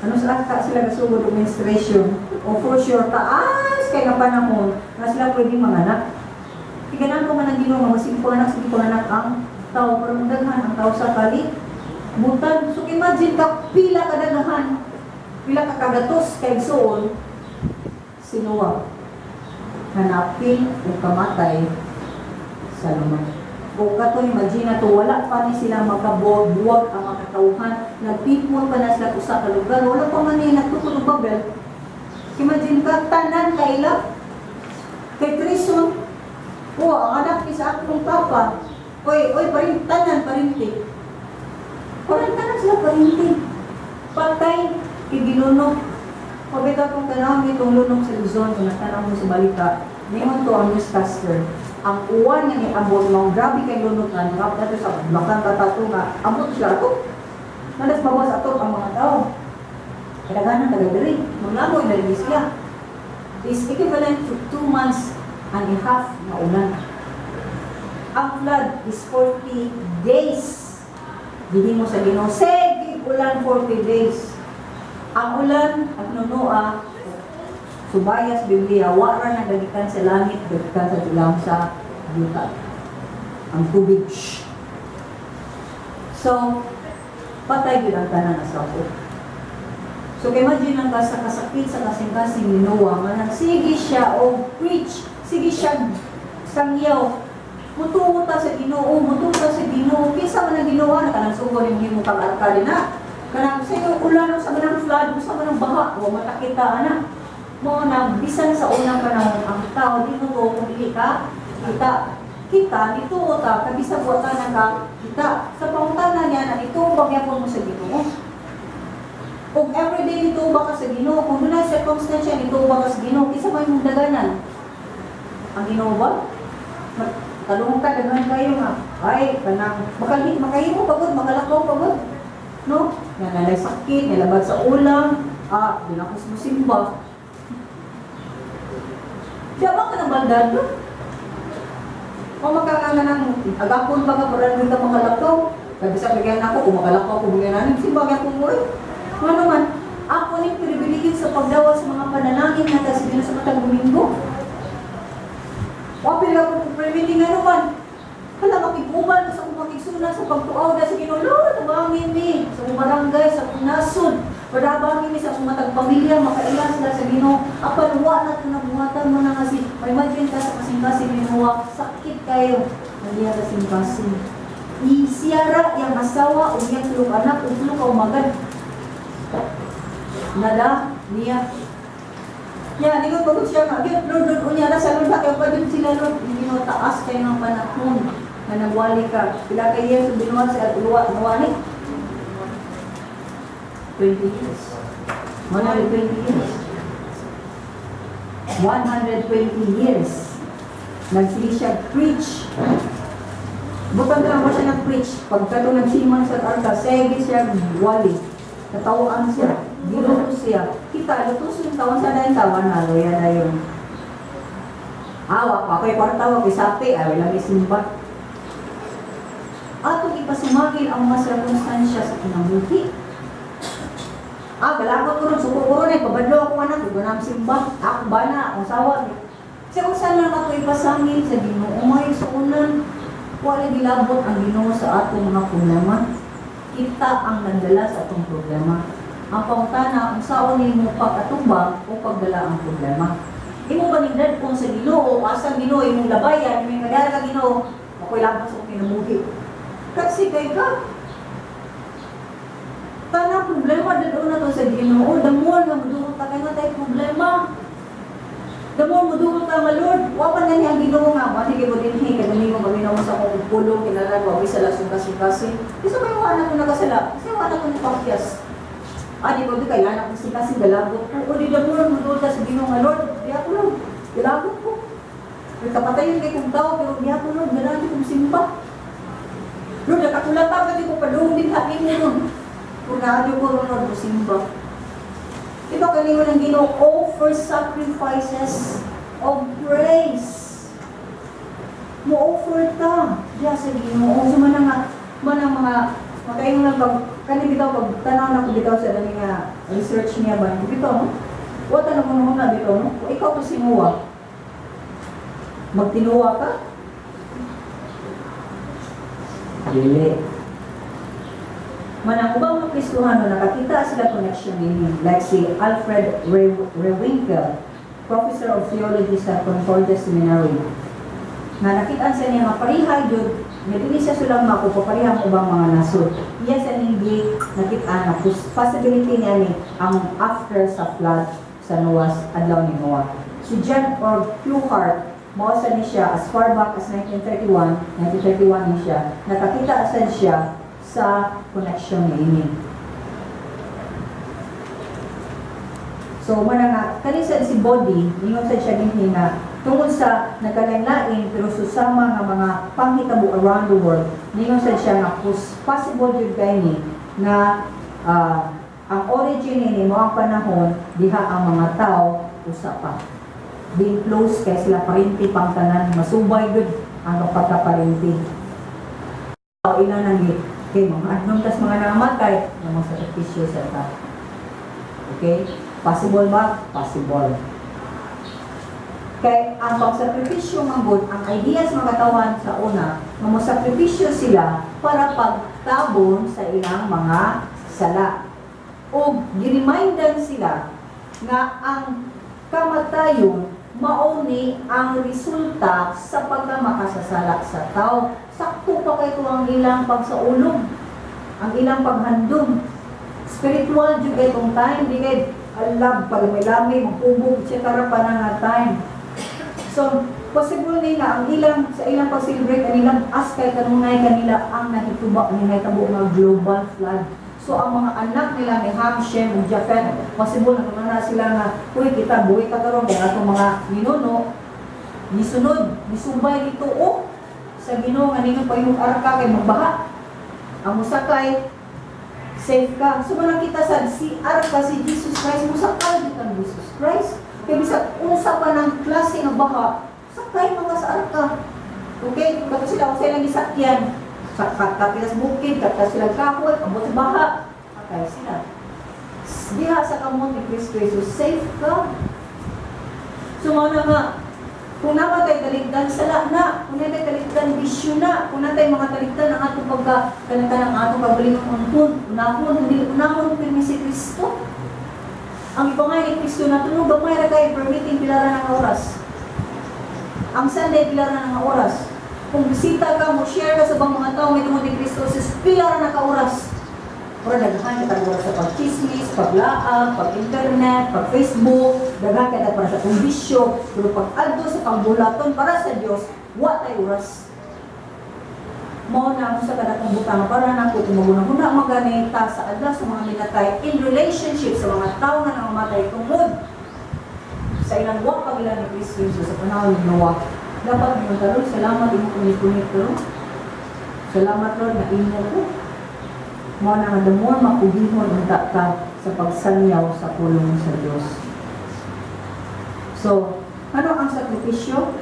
ano sa ka sila gasugod og menstruation, o for sure, taas kay nga panahon na sila pwede manganak. Tignan ko man ang Ginoo nga masige panganak, sige panganak ang tao pero daghan ang tao sa kalibutan. So imagine ka pila ka daghan, pila ka kagatos kay igsuon si Noah. Hanapin ug kamatay sa lumad. O kato, imagine na to, wala pa ni sila makabuwag-buwag ang mga katawhan. Nagtipon pa na sila usa ka lugar. Wala pa man ni nagtukod og Babel. Imagine ka, tanan kaila. Kay Trison, o ang anak ni sa akong papa, oy, oy, parin, tanan, parinti. Parang tanan sila parinti. Patay, kay gilunok. Pabita kong tanaw nitong lunok sa Luzon, kung natanaw mo sa balita, ningon to ang newscaster, ang uwan nga niabot, mga grabe kay lunok nga, nakapit nato sa Bulacan katato nga, abot siya ato. Nalas mawas ato ang mga tao. Kadaghanan taga diri, manglamoy na rin sila. Is equivalent to 2 months and a half na ulan. Ang flood is 40 days. Gihimo sa Ginoo, sige ulan 40 days. Ang ulan at nunoa, subayas Biblia, wa ra nagagikan sa langit, gagikan sa tilang sa yuta. Ang tubig. Shh. So, patay gyud ang tanan na sakop. So, kay imagine ang ka sa kasakit sa kasing-kasing ni Noah, nga nagsige siya og preach, sige siya sangyaw, mutuo ta sa Ginoo, mutuo ta sa Ginoo, kinsa man ang Ginoo na kanang sugod nimo himo kag arka na. Kanang sa iyo ulan sa manang flood, sa manang baha, wa matakita ana. Mao na bisan sa unang panahon ang tao di mo kung dili ka kita kita nituo ta kay bisag wa ta naka kita sa pangutana niya na nituo ba gyapon mo sa Ginoo. Ug everyday nito ba ka sa Ginoo, kung dunay circumstance nito ba ka sa Ginoo, kinsa may mong daganan? Ang Ginoo ba? Talungon ka, daghan kayo nga. Ay, kanang makali makahimo pagod, makalakaw pagod. No? Nga nalay sakit, nilabad sa ulam, di na ako sumusimba. Di ba ka ng baldado? O makakanga ng agapon ba ka para ka makalakaw? Kaya bisa bigyan ako, kung makalakaw ko bigyan namin, simba kaya kung mo. Nga naman, ako ni pribilehiyo sa pagdawa sa mga panalangin na sa Ginoo sa matag Domingo. Wapil ako kung permitting nga naman. Hala, makiguban sa akong makigsuna sa pagtuaw na sa Ginoo. Lord, tabangin mi sa akong barangay, sa akong nasod. Padabangin mi sa akong matag pamilya, makaila sila sa Ginoo. Apan wa na ito nabuhatan mo na nga si, may imagine ka sa kasing-kasing ni Noah, sakit kayo. Nandiyan kasing-kasing. Isiyara yang asawa o iyang tulong anak o tulong kaumagan. Nada niya. Ya, ningon pagod siya nga, "Gyud, Lord, Lord, unya na sa Lord, kay pa jud sila, Lord." Hindi mo taas kayo ng panahon na nagwali ka. Pila ka years ang binuhat sa luwa, nuwani? 20 years. 120 years. 120 years. Nagsige siya preach. Butang lang ba siya nag-preach? Pagka ito nagsiman sa arka, sige siya wali. Katawaan siya. Giluto siya. Kita, lutos yung tawan sa dahil tawan na, loya na yun. Awa, ako'y kwarta, ako'y sapi, ay wala may simba. Atong ipasumagil ang mga sirkunstansya sa kinabuhi. Galakot ko ron, suko ko ron, ay pabadlo ako anak, iba na ang simba, ako ba na, akong sawa. Sa kung saan lang ako ipasangil sa Ginoo, may suunan, wala gilabot ang Ginoo sa atong mga problema. Kita ang nagdala sa atong problema. Ang pangutana, kung saan nimo pag-atubang o pagdala ang problema. Imo ba ning kung sa Ginoo, asang Ginoo imong labayan, may madala ka Ginoo, ako'y labot sa akong kinabuhi. Kasi kay ka, tanang problema dadon na to sa Ginoo, the more nga moduol ta kay nga tay problema. The more moduol ta nga, "Lord, wa pa na niya ang Ginoo nga ba sige mo dinhi kay Domingo maminaw sa akong pulong kinalan wa sala sa kasing-kasing." Isa may wa na ko nakasala, kasi wa na ko nipakyas. Di ba di kailangan ko kasing galabot ko. O di the more moduol ta sa Ginoo nga, "Lord, di ako, Lord, galabot ko. May kapatayon kay kong tao pero di ako, Lord, ganahan kong simba. Lord, nakakulata ka di ko padung din hain mo nun. Kung naadyo ko ron, Lord, simba." Ito kalingon ng Ginoo, offer sacrifices of praise. Mo offer ta diya sa Ginoo. So man nga man ang mga makaingon lang pag kani bitaw pag tanaw na ko bitaw sa dani nga research niya ba bitaw, no? Wa tanong mo na bitaw, no? Kung ikaw to si Noah, magtinuwa ka? Dili. Manang ubang mga Kristohano nakakita sila connection ini, like si Alfred Rewinkel, professor of theology sa Concordia Seminary. Nga nakita sa niya nga pareha gyud nga dili siya sulang makupapareha ang ubang mga nasod. Iya sa ninggi nakita nga possibility niya ni ang after sa flood sa Noah's adlaw ni Noah. Si John or Pluhart, mao sa ni siya as far back as 1931, 1931 ni siya, nakakita sad siya sa connection niini. So, mana nga, kani sa si Body, ningon sa siya dinhi nga, tungod sa nagkalain-lain pero susama nga mga panghitabo around the world, ningon sa siya nga possible jud kay ni nga ang origin ini mo ang panahon diha ang mga tao usa pa. Being close kay sila, parinti pang tanan, masubay gud ang pagkaparinti. O ila nang kay mga adnong tas mga namatay nga mga sakripisyo sa ta. Okay? Possible ba? Possible. Kay ang pagsakripisyo man gud, ang idea sa mga katawan sa una, nga mosakripisyo sila para pagtabon sa ilang mga sala. O giremindan sila nga ang kamatayon mao ni ang resulta sa pagkamakasasala sa tao. Sakto pa kay ang ilang pagsaulog, ang ilang paghandom. Spiritual jud kay tong time, di kay alam pag may magpubog, etc. pa na nga time. So, possible ni nga ang ilang sa ilang pag-celebrate ang ilang as kay kanunay kanila ang nahituba ni nahitabo nga global flood. So ang mga anak nila ni Ham, Shem, ug Japheth, possible na mga sila nga, "Uy, kita buhi ta karon kay atong mga ninuno nisunod, nisubay dito o sa Ginoo nga ningon pa yung arka kay magbaha. Ang musakay safe ka." So man kita sa si arka, si Jesus Christ, musakay gyud ang Jesus Christ. Kay bisag unsa pa ng klase nga baha, sakay mga sa arka. Okay, kato sila kung sila gisakyan sa kapilas bukid, kato sila kahoy, abot sa baha, sakay sila. Diha sa kamot ni Kristo Jesus, safe ka. So mao na nga, kung namatay taligdan, sala na. Kung natay taligdan, bisyo na. Kung natay mga taligdan, ang atong pagka, kanang atong kagalingon unton, unahon, hindi unahon pirmi si Kristo. Ang ipangay ni Kristo na tunog, gamay ra kay permitting pila ra ng oras. Ang Sunday, pila ra ng oras. Kung bisita ka, mo share ka sa ibang mga tao, may tungod ni Kristo, sis, pila ra na ka oras. Pero daghan kita oras sa pagchismis, paglaag, pag-internet, pag-Facebook, daghan kita para sa atong bisyo, pero pag adto sa pangbulaton para sa Dios, wa tay oras. Mao na mo sa kadakong butang para nako kung maguna-huna magani ta sa adlaw sa mga minatay in relationship sa mga tao nga nangamatay tungod sa ilang wa pagila ni Kristo Jesus sa panahon ni Noah. Dapat mo karon, "Salamat imo kunit-kunit karon. Salamat, Lord, na imo ko." Mao na nga the more mapugihon unta ka sa pagsanyaw sa pulong sa Dios. So, ano ang sakripisyo?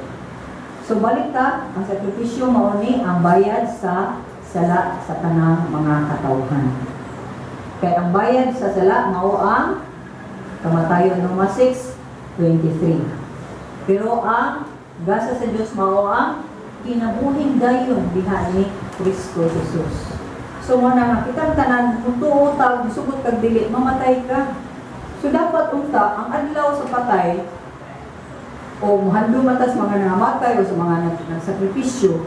So balik ta, ang sakripisyo mao ni ang bayad sa sala sa tanang mga katawhan. Kay ang bayad sa sala mao ang kamatayon, Roma 6:23. Pero ang gasa sa Dios mao ang kinabuhing dayon diha ni Kristo Jesus. So mo na nga kitang tanan, kung tuo ta, sugot kag dili, mamatay ka. So dapat unta ang adlaw sa patay o muhandom man ta sa mga nangamatay o sa mga nagsakripisyo,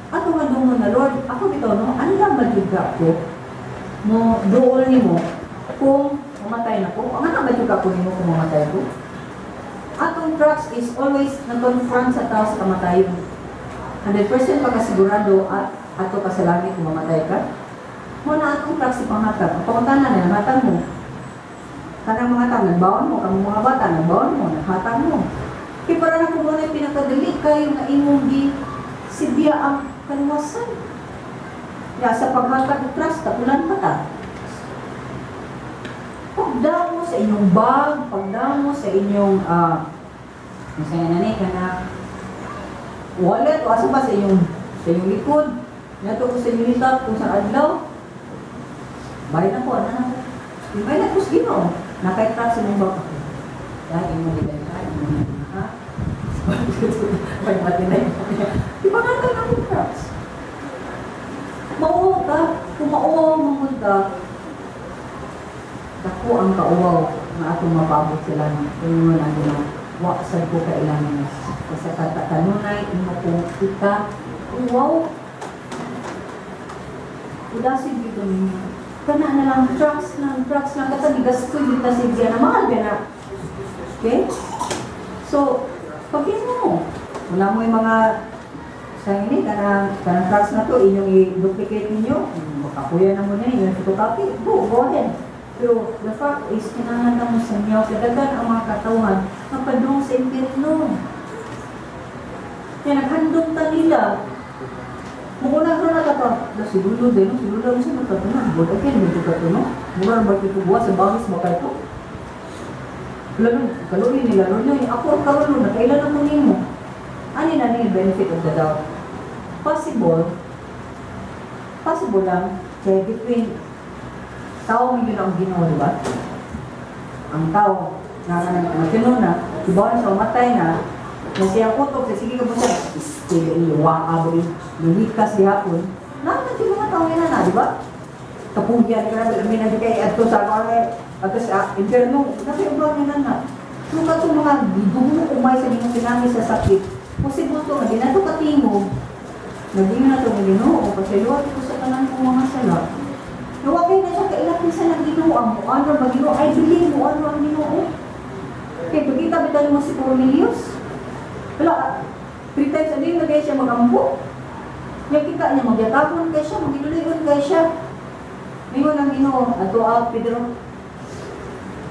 ato nga dungon na, "Lord, ako bitaw no, andam ba jud ka ko mo duol nimo kung mamatay na ko? Ang andam ba jud ka ko nimo kung mamatay ko?" Atong tracts is always nag-confront sa tao sa kamatayon. 100% pagkasigurado at ato ka sa langit kung mamatay ka. Mo na atong tracts ipanghatag. Ang pangutana na, nanghatag mo. Kanang mga tao, nagbaon mo. Kamong mga bata, nagbaon mo, naghatag mo. Kaya para na kung muna pinakadali kayo nga imong gi sidya ang kaluwasan. Ya, sa paghatag og trust, tapulan pa ta. Pagdamo sa inyong bag, pagdamo sa inyong, uh, masaya na ni, kana, wallet, o asa ba sa inyong likod, nato ko sa inyong litap, kung sa adlaw, bayad na ko, ano na ko. Bayad na ko sa Ginoo. Nakay trust sa inyong bag. Dahil imong gidalhan, imong ha? Pagmatinay. Di ba nga ng trust? Mauwaw ka. Kung mauwaw mo ka, dako ang kauwaw nga atong mapabot sila ng ingon ang Ginoo. Wa sad ko kailangan. Basta kanunay imo kong ika uwaw. Udasin dito ninyo. Kana na lang, tracts lang, tracts lang. Kata ni gasto yung tasigya na mahal ba na? Okay? So, pagin mo. Wala mo yung mga sa ini, kanang tracts na to, inyong i-duplicate ninyo. Makakuya na mo na inyong photocopy. Go, go ahead. Pero the fact is, kinahanglan na mo sa inyo. Kadagan ang mga katawhan, mapadung sa impyerno. Kaya naghandom ta nila. Muna ko na ka na si Lulo din, no? Si Lulo mo sa mata na. Born again, medyo ka to, no? Mura ba ito buwas sa bangis mo kay to? Lalo, kaluoy nila, Lord, yun, ako ang karulo, na kailan ako nimo. Ani na ni benefit of the doubt? Possible, possible lang, kaya between tao mo yun ang Ginoo, di ba? Ang tao, nga nga nag na, ibawan siya, umatay na, na siya utok, sa sige ka mo siya, iskili, iwa, lumikas gihapon, na yung mga tao yan na, di ba? Kapugyan ka na, may nandiyo kay adto sa adto sa impyerno, kasi ubang na na. So katong mga gidumo umay sa Ginoo kinami sa sakit, possible to nga di na to katingog, naging na to nga, "Ginoo, pasayloa ko sa tanan kong mga sala." Nawa kay na siya kailapin sa nang Ginoo, ang mo ba Ginoo, I believe mo ano ang Ginoo. Kay pagkita bitaw mo si Cornelius, wala, three times a day na kaya siya magampo. Yung kita niya, magyatapon kay siya, magiluligon kay siya. Mingon ang Ginoo, adto out, Pedro.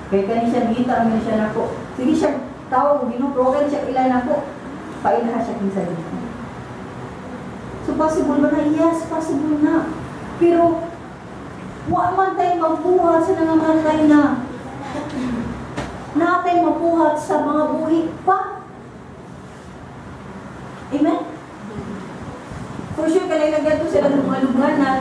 Kay kani siya gita man siya nako. Sige siya tawag Ginoo, pero kani siya ila nako. Pailha siya kinsa dito. So possible ba na? Yes, possible na. Pero wa man tay mabuhat sa nangamatay na. Natay mabuhat sa mga buhi pa. Amen? For sure, kalay na sila ng mga lubhanan.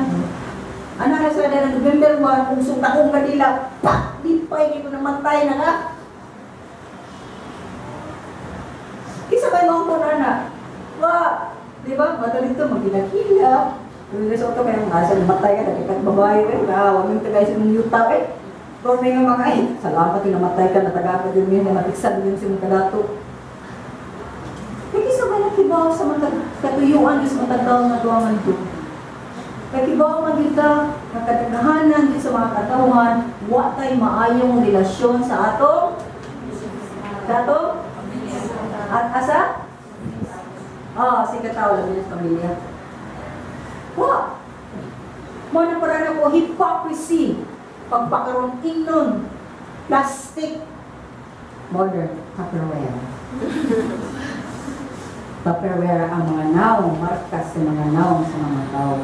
Ano na sila na November 1, kung sungtakong kanila, pak! Di pa, hindi ko namatay na nga. Kisa kayo mga na, wa, di ba? Mata dito, magkilakila. Kung sa auto kayo, mga sa namatay ka, nakita babae, eh, ah, wag yung tagay sa mong yuta, eh. Pero may nga mga, ay, salamat yung namatay ka, natagapad yun yun, natiksan yun sa mga kadato. Kaya kisa ba nakibaw sa mga katuyuan sa mga tao nga duwa man ito? Nakibaw man kita, nakatagahanan din sa mga katawhan, wa tay maayong relasyon sa atong sa atong at asa? Ah, si kataw lang sa pamilya. Wa. Mo na para na ko hypocrisy, pagpakaroon ingnon, plastic, modern Tupperware. Tupperware ang mga naong, markas sa mga naong sa mga tao.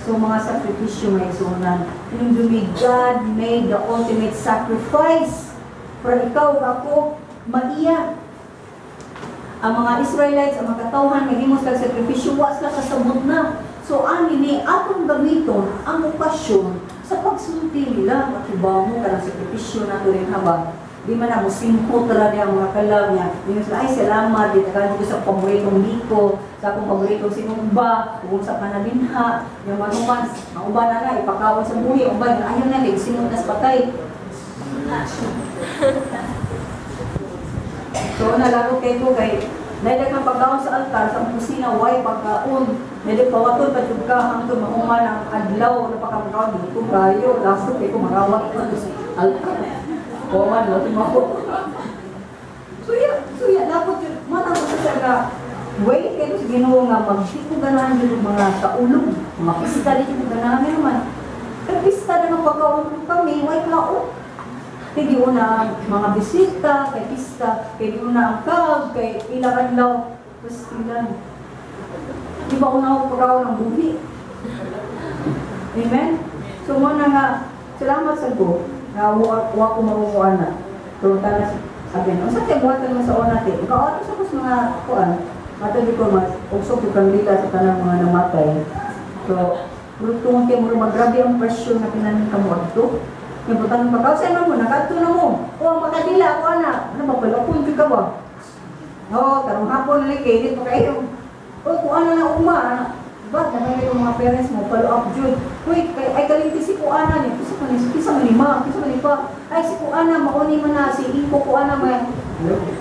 So mga sakripisyo may isunan. Hinumdumi, God made the ultimate sacrifice para ikaw, ako, maiya. Ang mga Israelites, ang mga katawhan, naghimo sila sakripisyo, wa sila kasabot na. So ani ni atong gamiton ang okasyon sa pagsulti nila, makibaw mo kanang sakripisyo nato rin haba. Di man na mo simpot ra niya ang mga kalam niya. Di sila, ay salamat, di tagaan ko sa paboritong liko, sa akong paboritong sinumba, ug sa panabinha, yung manuman, ang uban na na, ipakaon sa buhi, ang uban, ayaw na, lig, sinot nas patay. So, nalaro kay ko kay Naila kang pagkaon sa altar sa kusina way pagkaon. Naila pawaton pa jud ka hangtod mahuman ang adlaw na pagkaon dito kayo lasto kay ko marawat ko sa altar. Kuman lo mo. So yeah, dapat yun, mata ko sa nga way kayo sa Ginoo nga magdi ko ganahan yun mga kaulog, mga pista di ko ganahan naman. Kay pista na ng pagkaon kami, way kaon. Kay di una ang mga bisita, kay pista, kay di una ang kag, kay ilang adlaw, pastilan. Di ba una ako pagkaon ng buhi? Amen? So mo na nga, salamat sa go, na wa ko makukuha na. Pero tanas, sabi no, sa kay buhatan mo sa una te, ikaw sa kus mga kuan, ato di ko mas usok yung kandila sa tanang mga namatay. So, pero tungod kay murag magrabe ang pressure na kinanin ka mo adto. Yung butang pa ka, mo, nakadto na mo. O, ang makadila, ako ana. Ano ba, palakon ka ba? Oo, karong hapon na lang, kainit pa kayo. O, kung ano na uma, ana. Ba, dahil yung mga parents mo, follow up jud. Uy, kay, ay kalinti si Kuana ni, kisa man ni, kisa man ni ma, kisa man ni pa. Ay, si Kuana, mauni man na, si Inko Kuana, may.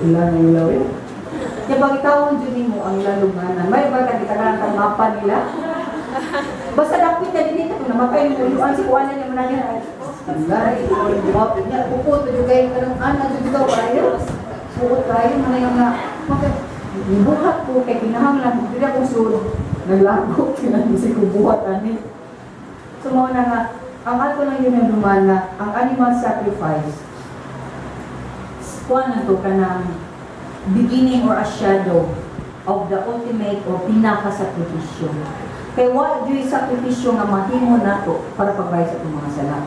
Ilan na ilaw eh. Kaya pag itawon jud nimo ang ilang lugnanan, may ba ka kita kang mapa nila? Basta dapit na din ito, kung namatay mo, uluan si Kuana niya man niya. Ay, niya, pupot, medyo kayo ka ng anak, jud ikaw kayo. Suot kayo, man yung nga, maka, ibuhat ko, kay kinahanglan, hindi akong sulod. Naglago, kinahanglan si kubuhat, ani. So, mao na nga, ang ato lang yun ang duman na, ang animal sacrifice, kuha na to ka ng beginning or a shadow of the ultimate or pinaka-sakripisyo. Kay wa juy sakripisyo nga mahimo nato para pagbayad sa atong mga sala.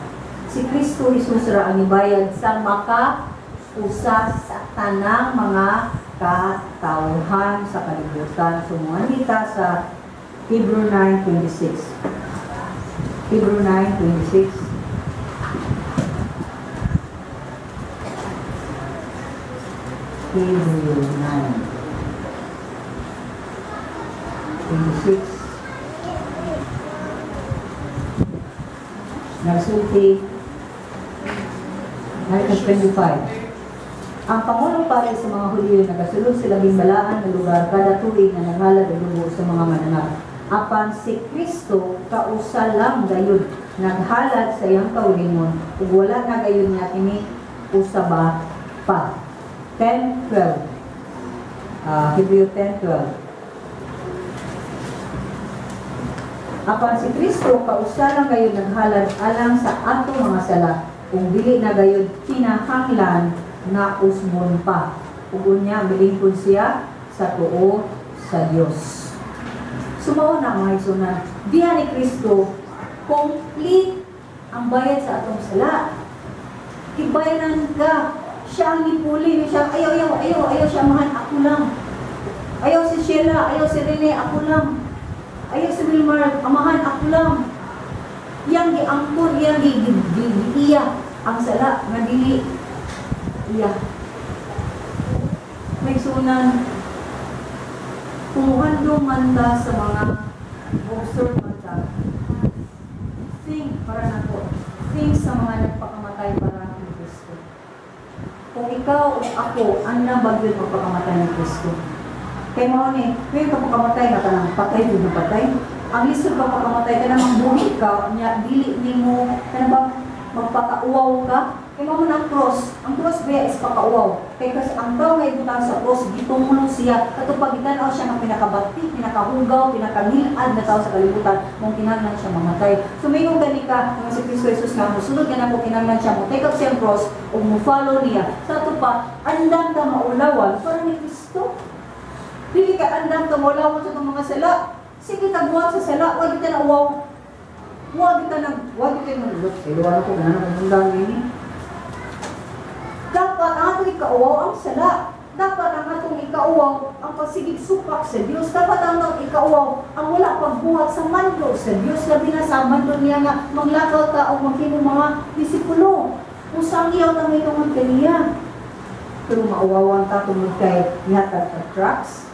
Si Kristo Jesus ra ang ibayad sa maka usa sa tanang mga katawhan sa kalibutan. So mga ta sa Hebrew 9:26. Hebrew 9:26. Hebrew 9:26. Nagsulti 9:25. Ang pangulong pare sa mga Hudiyo nagasulod sa labing balaan na lugar kada tuig nga nanghalad og dugo sa mga mananap. Apan si Kristo kausa lang gayud naghalad sa iyang kaugalingon ug wala na gayud niya kini usaba pa. 10:12. Hebrew 10:12. Apan si Kristo kausa lang gayud naghalad alang sa atong mga sala ug dili na gayud kinahanglan nga usbon pa. Ug unya milingkod siya sa tuo sa Dios. So mao na, mga igsuonan, diha ni Kristo complete ang bayad sa atong sala. Gibayaran ka. Siya ang gipuli siya. Ayaw, ayaw, ayaw, ayaw siya amahan, ako lang. Ayaw si Sheila, ayaw si Rene, ako lang. Ayaw si Wilmar, amahan, ako lang. Iyang giangkon, iyang gi- iya ang sala nga dili iya. Mga igsuonan, kung muhandom man ta sa mga observe man ta, think para nako, think sa mga nagpakamatay para ni Kristo. Kung ikaw o ako, andam ba gyud magpakamatay ni Kristo? Kay mao ni, may kapakamatay nga kanang patay jud na patay. Ang lisod ka pakamatay kanang buhi ka, nya dili nimo kanang ba magpakauwaw ka. Kay mao man ang cross. Ang cross ba is pakauwaw. Kay kasi ang tao nga ibutang sa cross, gitumulo siya. Kato pag gitan-aw siya nga pinakabati, pinakahugaw, pinakamilad na tao sa kalibutan, mong kinahanglan siya mamatay. So mingon gani ka nga si Kristo Jesus nga mosunod nga nako, kinahanglan siya mo take up siyang cross ug mo follow niya. Sa ato pa, andam ta maulawan para ni Kristo. Dili ka andam ta maulawan sa itong mga sala. Sige tagbuhat sa sala, wag kita na uwaw. Wag kita na, wag kita na, look, sa iluwan ako, ganahan akong mundang ini. Dapat ang atong ikauwaw ang sala. Dapat ang atong ikauwaw ang pagsigig supak sa Dios. Dapat ang atong ikauwaw ang wala pagbuhat sa mando sa Dios. Labi na sa mando niya nga manglakaw ta o maghimo mga disipulo. Kung sangyaw ta may tungod kaniya. Pero mauwawan ta tungod kay nihatag ka tracts.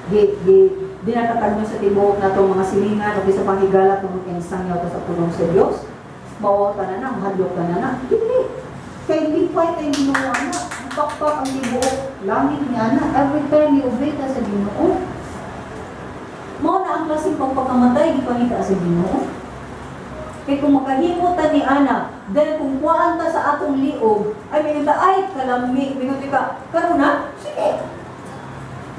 Di, di, di natatag sa tibuok na itong mga silingan o sa panghigala tungod kay sangyaw ta sa pulong sa Dios. Mauwaw ta na na, mahadlok ta na na. Dili. Kay lipay kay Ginoo ana, ang pakpak ang tibuok langit niya na every time ni obey ta sa Ginoo. Mao na ang klaseng pagpakamatay gipangita sa Ginoo. Kay kung makahimo ta ni ana, then kung kuhaan ta sa atong liog, ay may ta ay kalami, mingon ka, karon na, sige.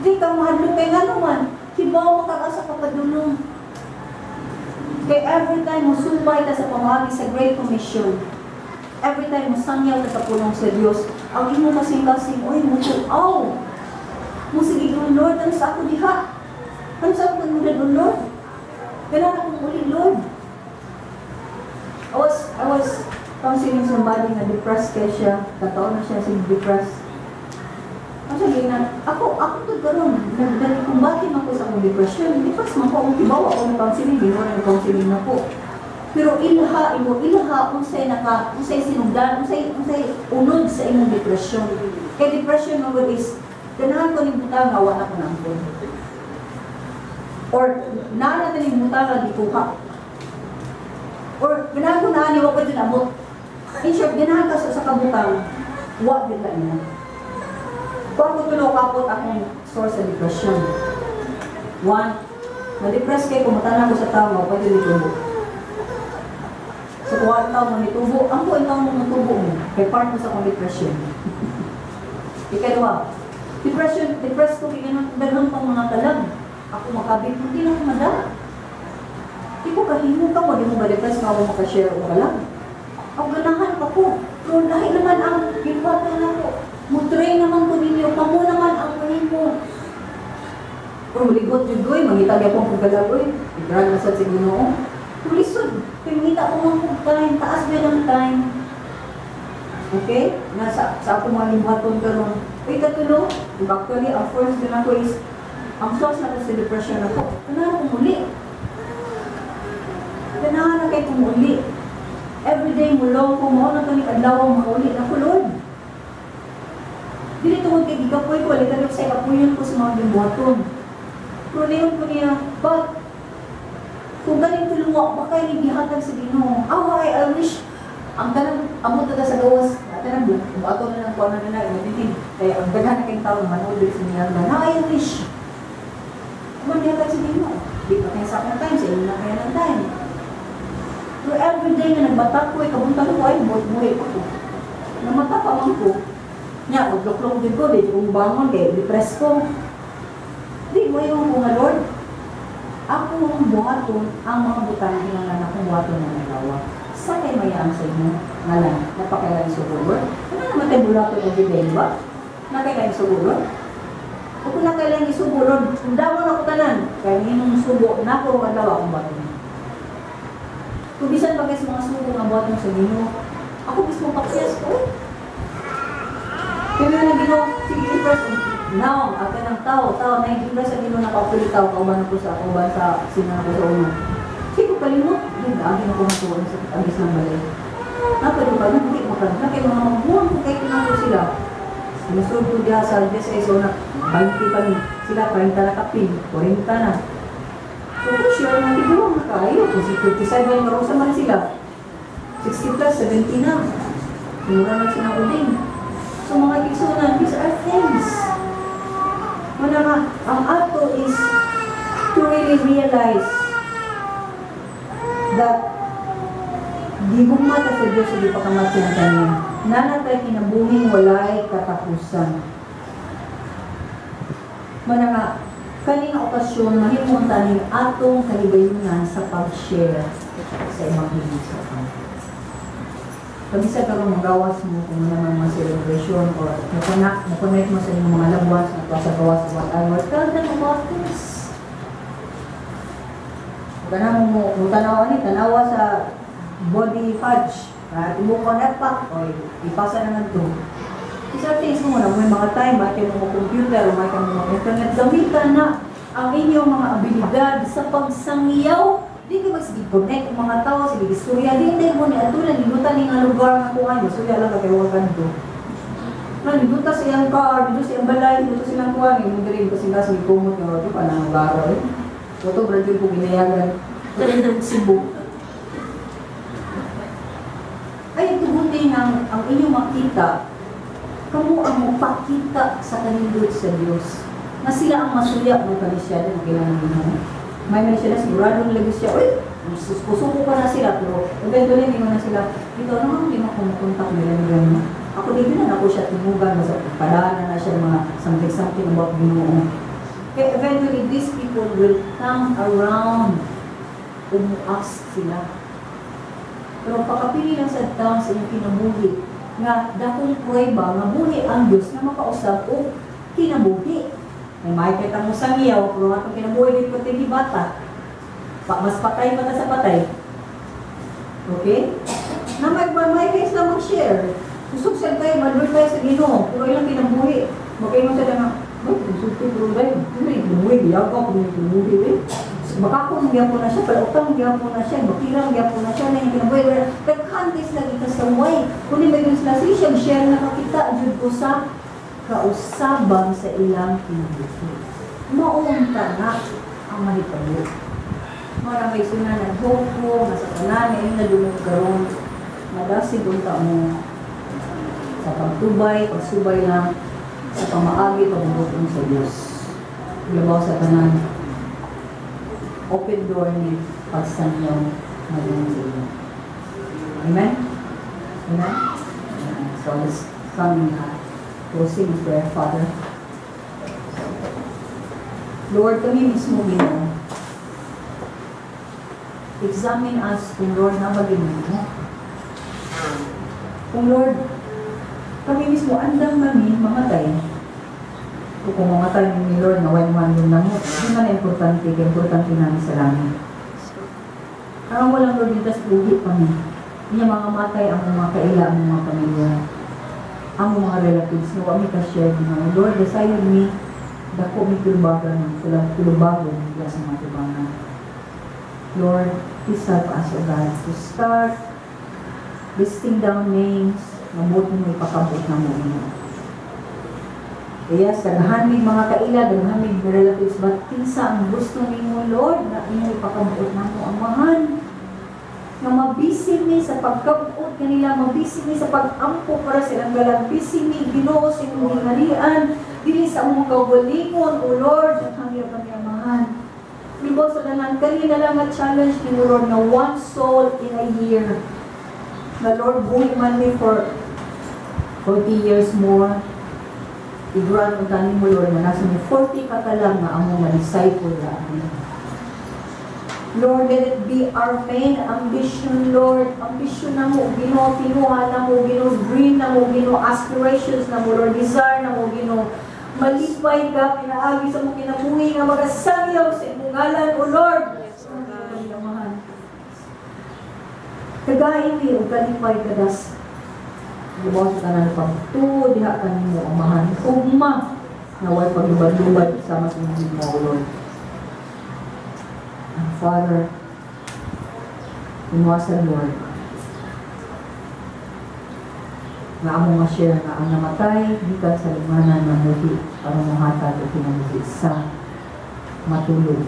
Di ka mahadlok kay ngano man, hibaw mo ka sa kapadulong. Kay every time mo subay ta sa pamaagi sa Great Commission, every time mo sangyaw ta sa pulong sa Dios, ang imo kasing-kasing, oy, mo aw. Mo sige, Lord, ano sa ako diha? Ano sa ako kanundan, Lord? Kailangan akong uli, Lord. I was counseling somebody nga depressed kay siya. Kataon na siya si depressed. Ang sabi na, ako, ako to karon, nagdali kung bakit man ko sa akong depression, depressed man ko, akong tibaw ako ng counseling, ginawa ng counseling na ko. Pero ilha, imo ilha, unsay naka, unsay sinugdan, unsay, unsay unod sa imong depression. Kay depression mo is, ganahan ko ning butang nga wa na ko naangkon. Or, naa na ning butang nga gikuha. Or, ganahan ko na ani, wa pa dyan abot. In short, ganahan ka sa kabutang, wa gyud ka niya. Kung ako tulo kapot akong source sa depression. One, na-depress kay kung matanaw ko sa tao, pwede nitubo. So kung ang tao mo nitubo, ang buong tao mo nitubo mo, kay part mo sa akong depression. Ikalawa, depression, depressed ko kay ganun, daghan pang mga kalag. Ako makabit, hindi lang ako madala. Di ko kahimo ka mo, di mo ba depressed ka mo makashare o kalag. Ako ganahan pa ko. Pero lahi naman ang gibuhatan nako. Mo-train naman ko ninyo, kamo naman ang mahimo. Pero ligot jud koy, mangita gyapon kog kalag oy. Igrant na sad sa Ginoo. Pero lisod, kay mangita ko man kog time, taas ba ng time. Okay? Nasa sa ako mga gibuhaton karon. Uy, katulo, actually, ang first din ako is, ang source na sa depression ako. Ganahan ko muli. Ganahan na kay kumuli. Everyday mo long ko mo na kani adlaw ang mauli na ko, Lord. Dili tungod kay gigapoy ko, literally sa kapuyon ko sa mga gibuhaton. Pero niyon ko niya, but kung galing tuluwa, baka ni gihatag sa Ginoo. Aw, I wish ang tanang abot na sa gawas, tanang ato na ng kuan na na imagine kaya ang daghan na kayong tao nga manood diri sa niya na I wish. Man gihatag sa Ginoo. Di pa kaya sa akong time, sa inyo na kaya ng time. Pero everyday nga nagbatak ko, kabuntag ko, ay, buhay ko ko. Namata pa man ko. Nya, magluklong din ko, di ko bangon, kay depressed ko. Di mo yung ko nga, Lord. Akong buhaton ang mga butang kinahanglan akong buhaton ng adlaw. Sa kay mayaan sa inyo ngalan, napakailan sugo, Lord. Ano naman tayo bulaton every day, ba? Nakailan sugo, Lord? O kung nakailan isugo, Lord, damo na ko tanan. Kaya nimong sugo, nako ang adlaw akong buhaton. Kung bisan pa kay sa mga sugo nga buhaton sa Ginoo, ako mismo pakyas ko, eh. Kaya nga Ginoo, sige impress now, at ng tao, tao, na-impress sa Ginoo nakaupili tao, kauban ko sa kauban sa sina ko sa una. Sige ko kalimot, yun, agi na ko matuwa sa agis ng balay. Napad ko kami, hindi makan, kay mga maguwang ko kay kinako sila. Sinusunod ko diha sa DSA, so na, 20 pa ni, sila 30 na kapin, 40 na. So for sure, natigulang na kayo. Kung si 57 nga sa man sila, 60 plus, 70 na. Mura na sila uding. So mga igsunan, these are things. Muna nga, ang ato is to really realize that gigugma ta sa Diyos sa gipakamatay ng kanya. Nanatay kinabuhing walay katapusan. Mana nga, kani nga okasyon, mahimong taning atong kahigayunan sa pag-share sa Ebanghelyo sa Panginoon. Pag-isa ka kung magawas mo kung ano man mga celebration or mo-connect mo sa inyong mga labuan, sa sa gawas, whatever, tell them about this. Kana mo mo tanawa ni tanawa sa body fudge. At mo connect pa, oy, ipasa naman to. Isa things mo na may mga time, may mo computer, may ka mga internet, gamitan na ang inyong mga abilidad sa pagsangyaw. Di ka magsige connect ang mga tao, sige istorya, di hindi mo ni atunan, nilutan ni nga lugar nga kuan, istorya lang ka kay wa kanto. Na niluta sa iyang car, niluta sa iyang balay, niluta silang kuan, mo diri kasi nga sige kumot nga di pa nang lugar eh. Oto graduate ko ginayagan. Cebu. Ay tugutin ang inyong makita, kamo ang mapakita sa kanindot sa Dios. Na sila ang masuya mo kani siya na kailangan mo. May man siya na sigurado na lagi siya, uy, susuko pa na sila, pero eventually hindi mo na sila, dito ano nga, hindi mo kumukontak nila nila mo. Ako dito na ako siya tumugan, basta padana na siya mga something something about Ginoo. Kaya eventually, these people will come around, umuas sila. Pero pakapili lang sa taon sa inyong kinabuhi, nga dakong pruweba, nga buhi ang Diyos na makausap o kinabuhi. May makikita mo sa ngiyaw, pero atong kinabuhi dito pati bata. Pa, mas patay pa ta sa patay. Okay? Na may kayo sila mag-share. Kusog sad kayo, madul kayo sa Ginoo, pero ilang kinabuhi. Makaingon sa nga, ay, kusog ko, pero dahil, hindi kinabuhi, biyag ako, hindi kinabuhi, eh. Baka kung gyapon na siya, palutang gyapon na siya, bakirang gyapon na siya, na yung kinabuhi. Daghan kay sila gikasaway. Kundi may sila, sige siya, share na kakita, jud ko sa kausaban sa ilang kinabuhi. Maunta na ang mahitabo. Mara may suna nag-hope ko, nga sa tanan, ngayon na dumog karon, madasig unta mo sa pagtubay, pagsubay lang, sa pamaagi, pagbubuton sa Diyos. Labaw sa tanan, open door ni pagsanyaw maging sa inyo. Amen? Amen? Amen. So let's come in closing prayer, Father. Lord, kami mismo Ginoo. Examine us kung Lord na mo. Kung Lord, kami mismo andam kami mamatay. O kung mamatay ni Lord nga way man yung namo, hindi man na importante, kaya importante namin sa langit. Karon walang Lord dito sa buhi kami. Niya mga matay ang mga kaila, ang mga pamilya, ang mga relatives na wa mi ka-share Ginoo. Lord, desayon mi dako mi tulubagan, kulang tulubagon diya sa mga tubangan. Lord, please help us, O God, to start listing down names nga buot mo ipakabot na mo Ginoo. Yes, daghan mig mga kaila, daghan mig relatives, but kinsa ang gusto nimo, Lord, na imo ipakabuot namo, Amahan? Nga mabisi mi sa pagkabuot kanila, mabisi mi sa pag-ampo para sa ilang galag, busy mi, Ginoo, sa imong gingharian, dili sa among kaugalingon, O Lord, daghan kami, Amahan. Libo sa tanan, kanina lang nga challenge ni Lord na one soul in a year. Na Lord, buhi man mi for 40 years more. I-grant mo tani mo, Lord, na nasa mi 40 ka ka lang nga among ma-disciple na amin. Lord, let it be our main ambition, Lord. Ambition namo, Ginoo, tinuha namo, Ginoo, dream namo, Ginoo, aspirations namo, Lord, desire namo, Ginoo. Malipay ka, pinaagi sa among kinabuhi nga magasangyaw sa imong ngalan, O Lord. Yes, O God. Amahan. Tagai mi og kalipay kadas. Lubaw sa tanan pagtuo diha kanimo, Amahan. Ugma na way paglubad-lubad sama sa imong mo, O Lord. And Father, inwasan, Lord, nga among ma-share nga ang namatay gikan sa lingwanan namuhi aron mohatag og kinabuhi sa matulog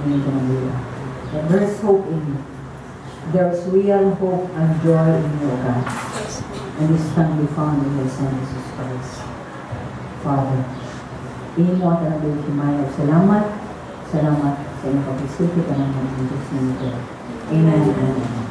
ning kinabuhi. That there is hope in you. There is real hope and joy in you, O God. Yes, Lord. And this can be found in your Son, Jesus Christ. Father, imo ang tanang himaya ug salamat. Salamat sa inyong pag-isulti kanang mga Diyos nito. Amen and amen.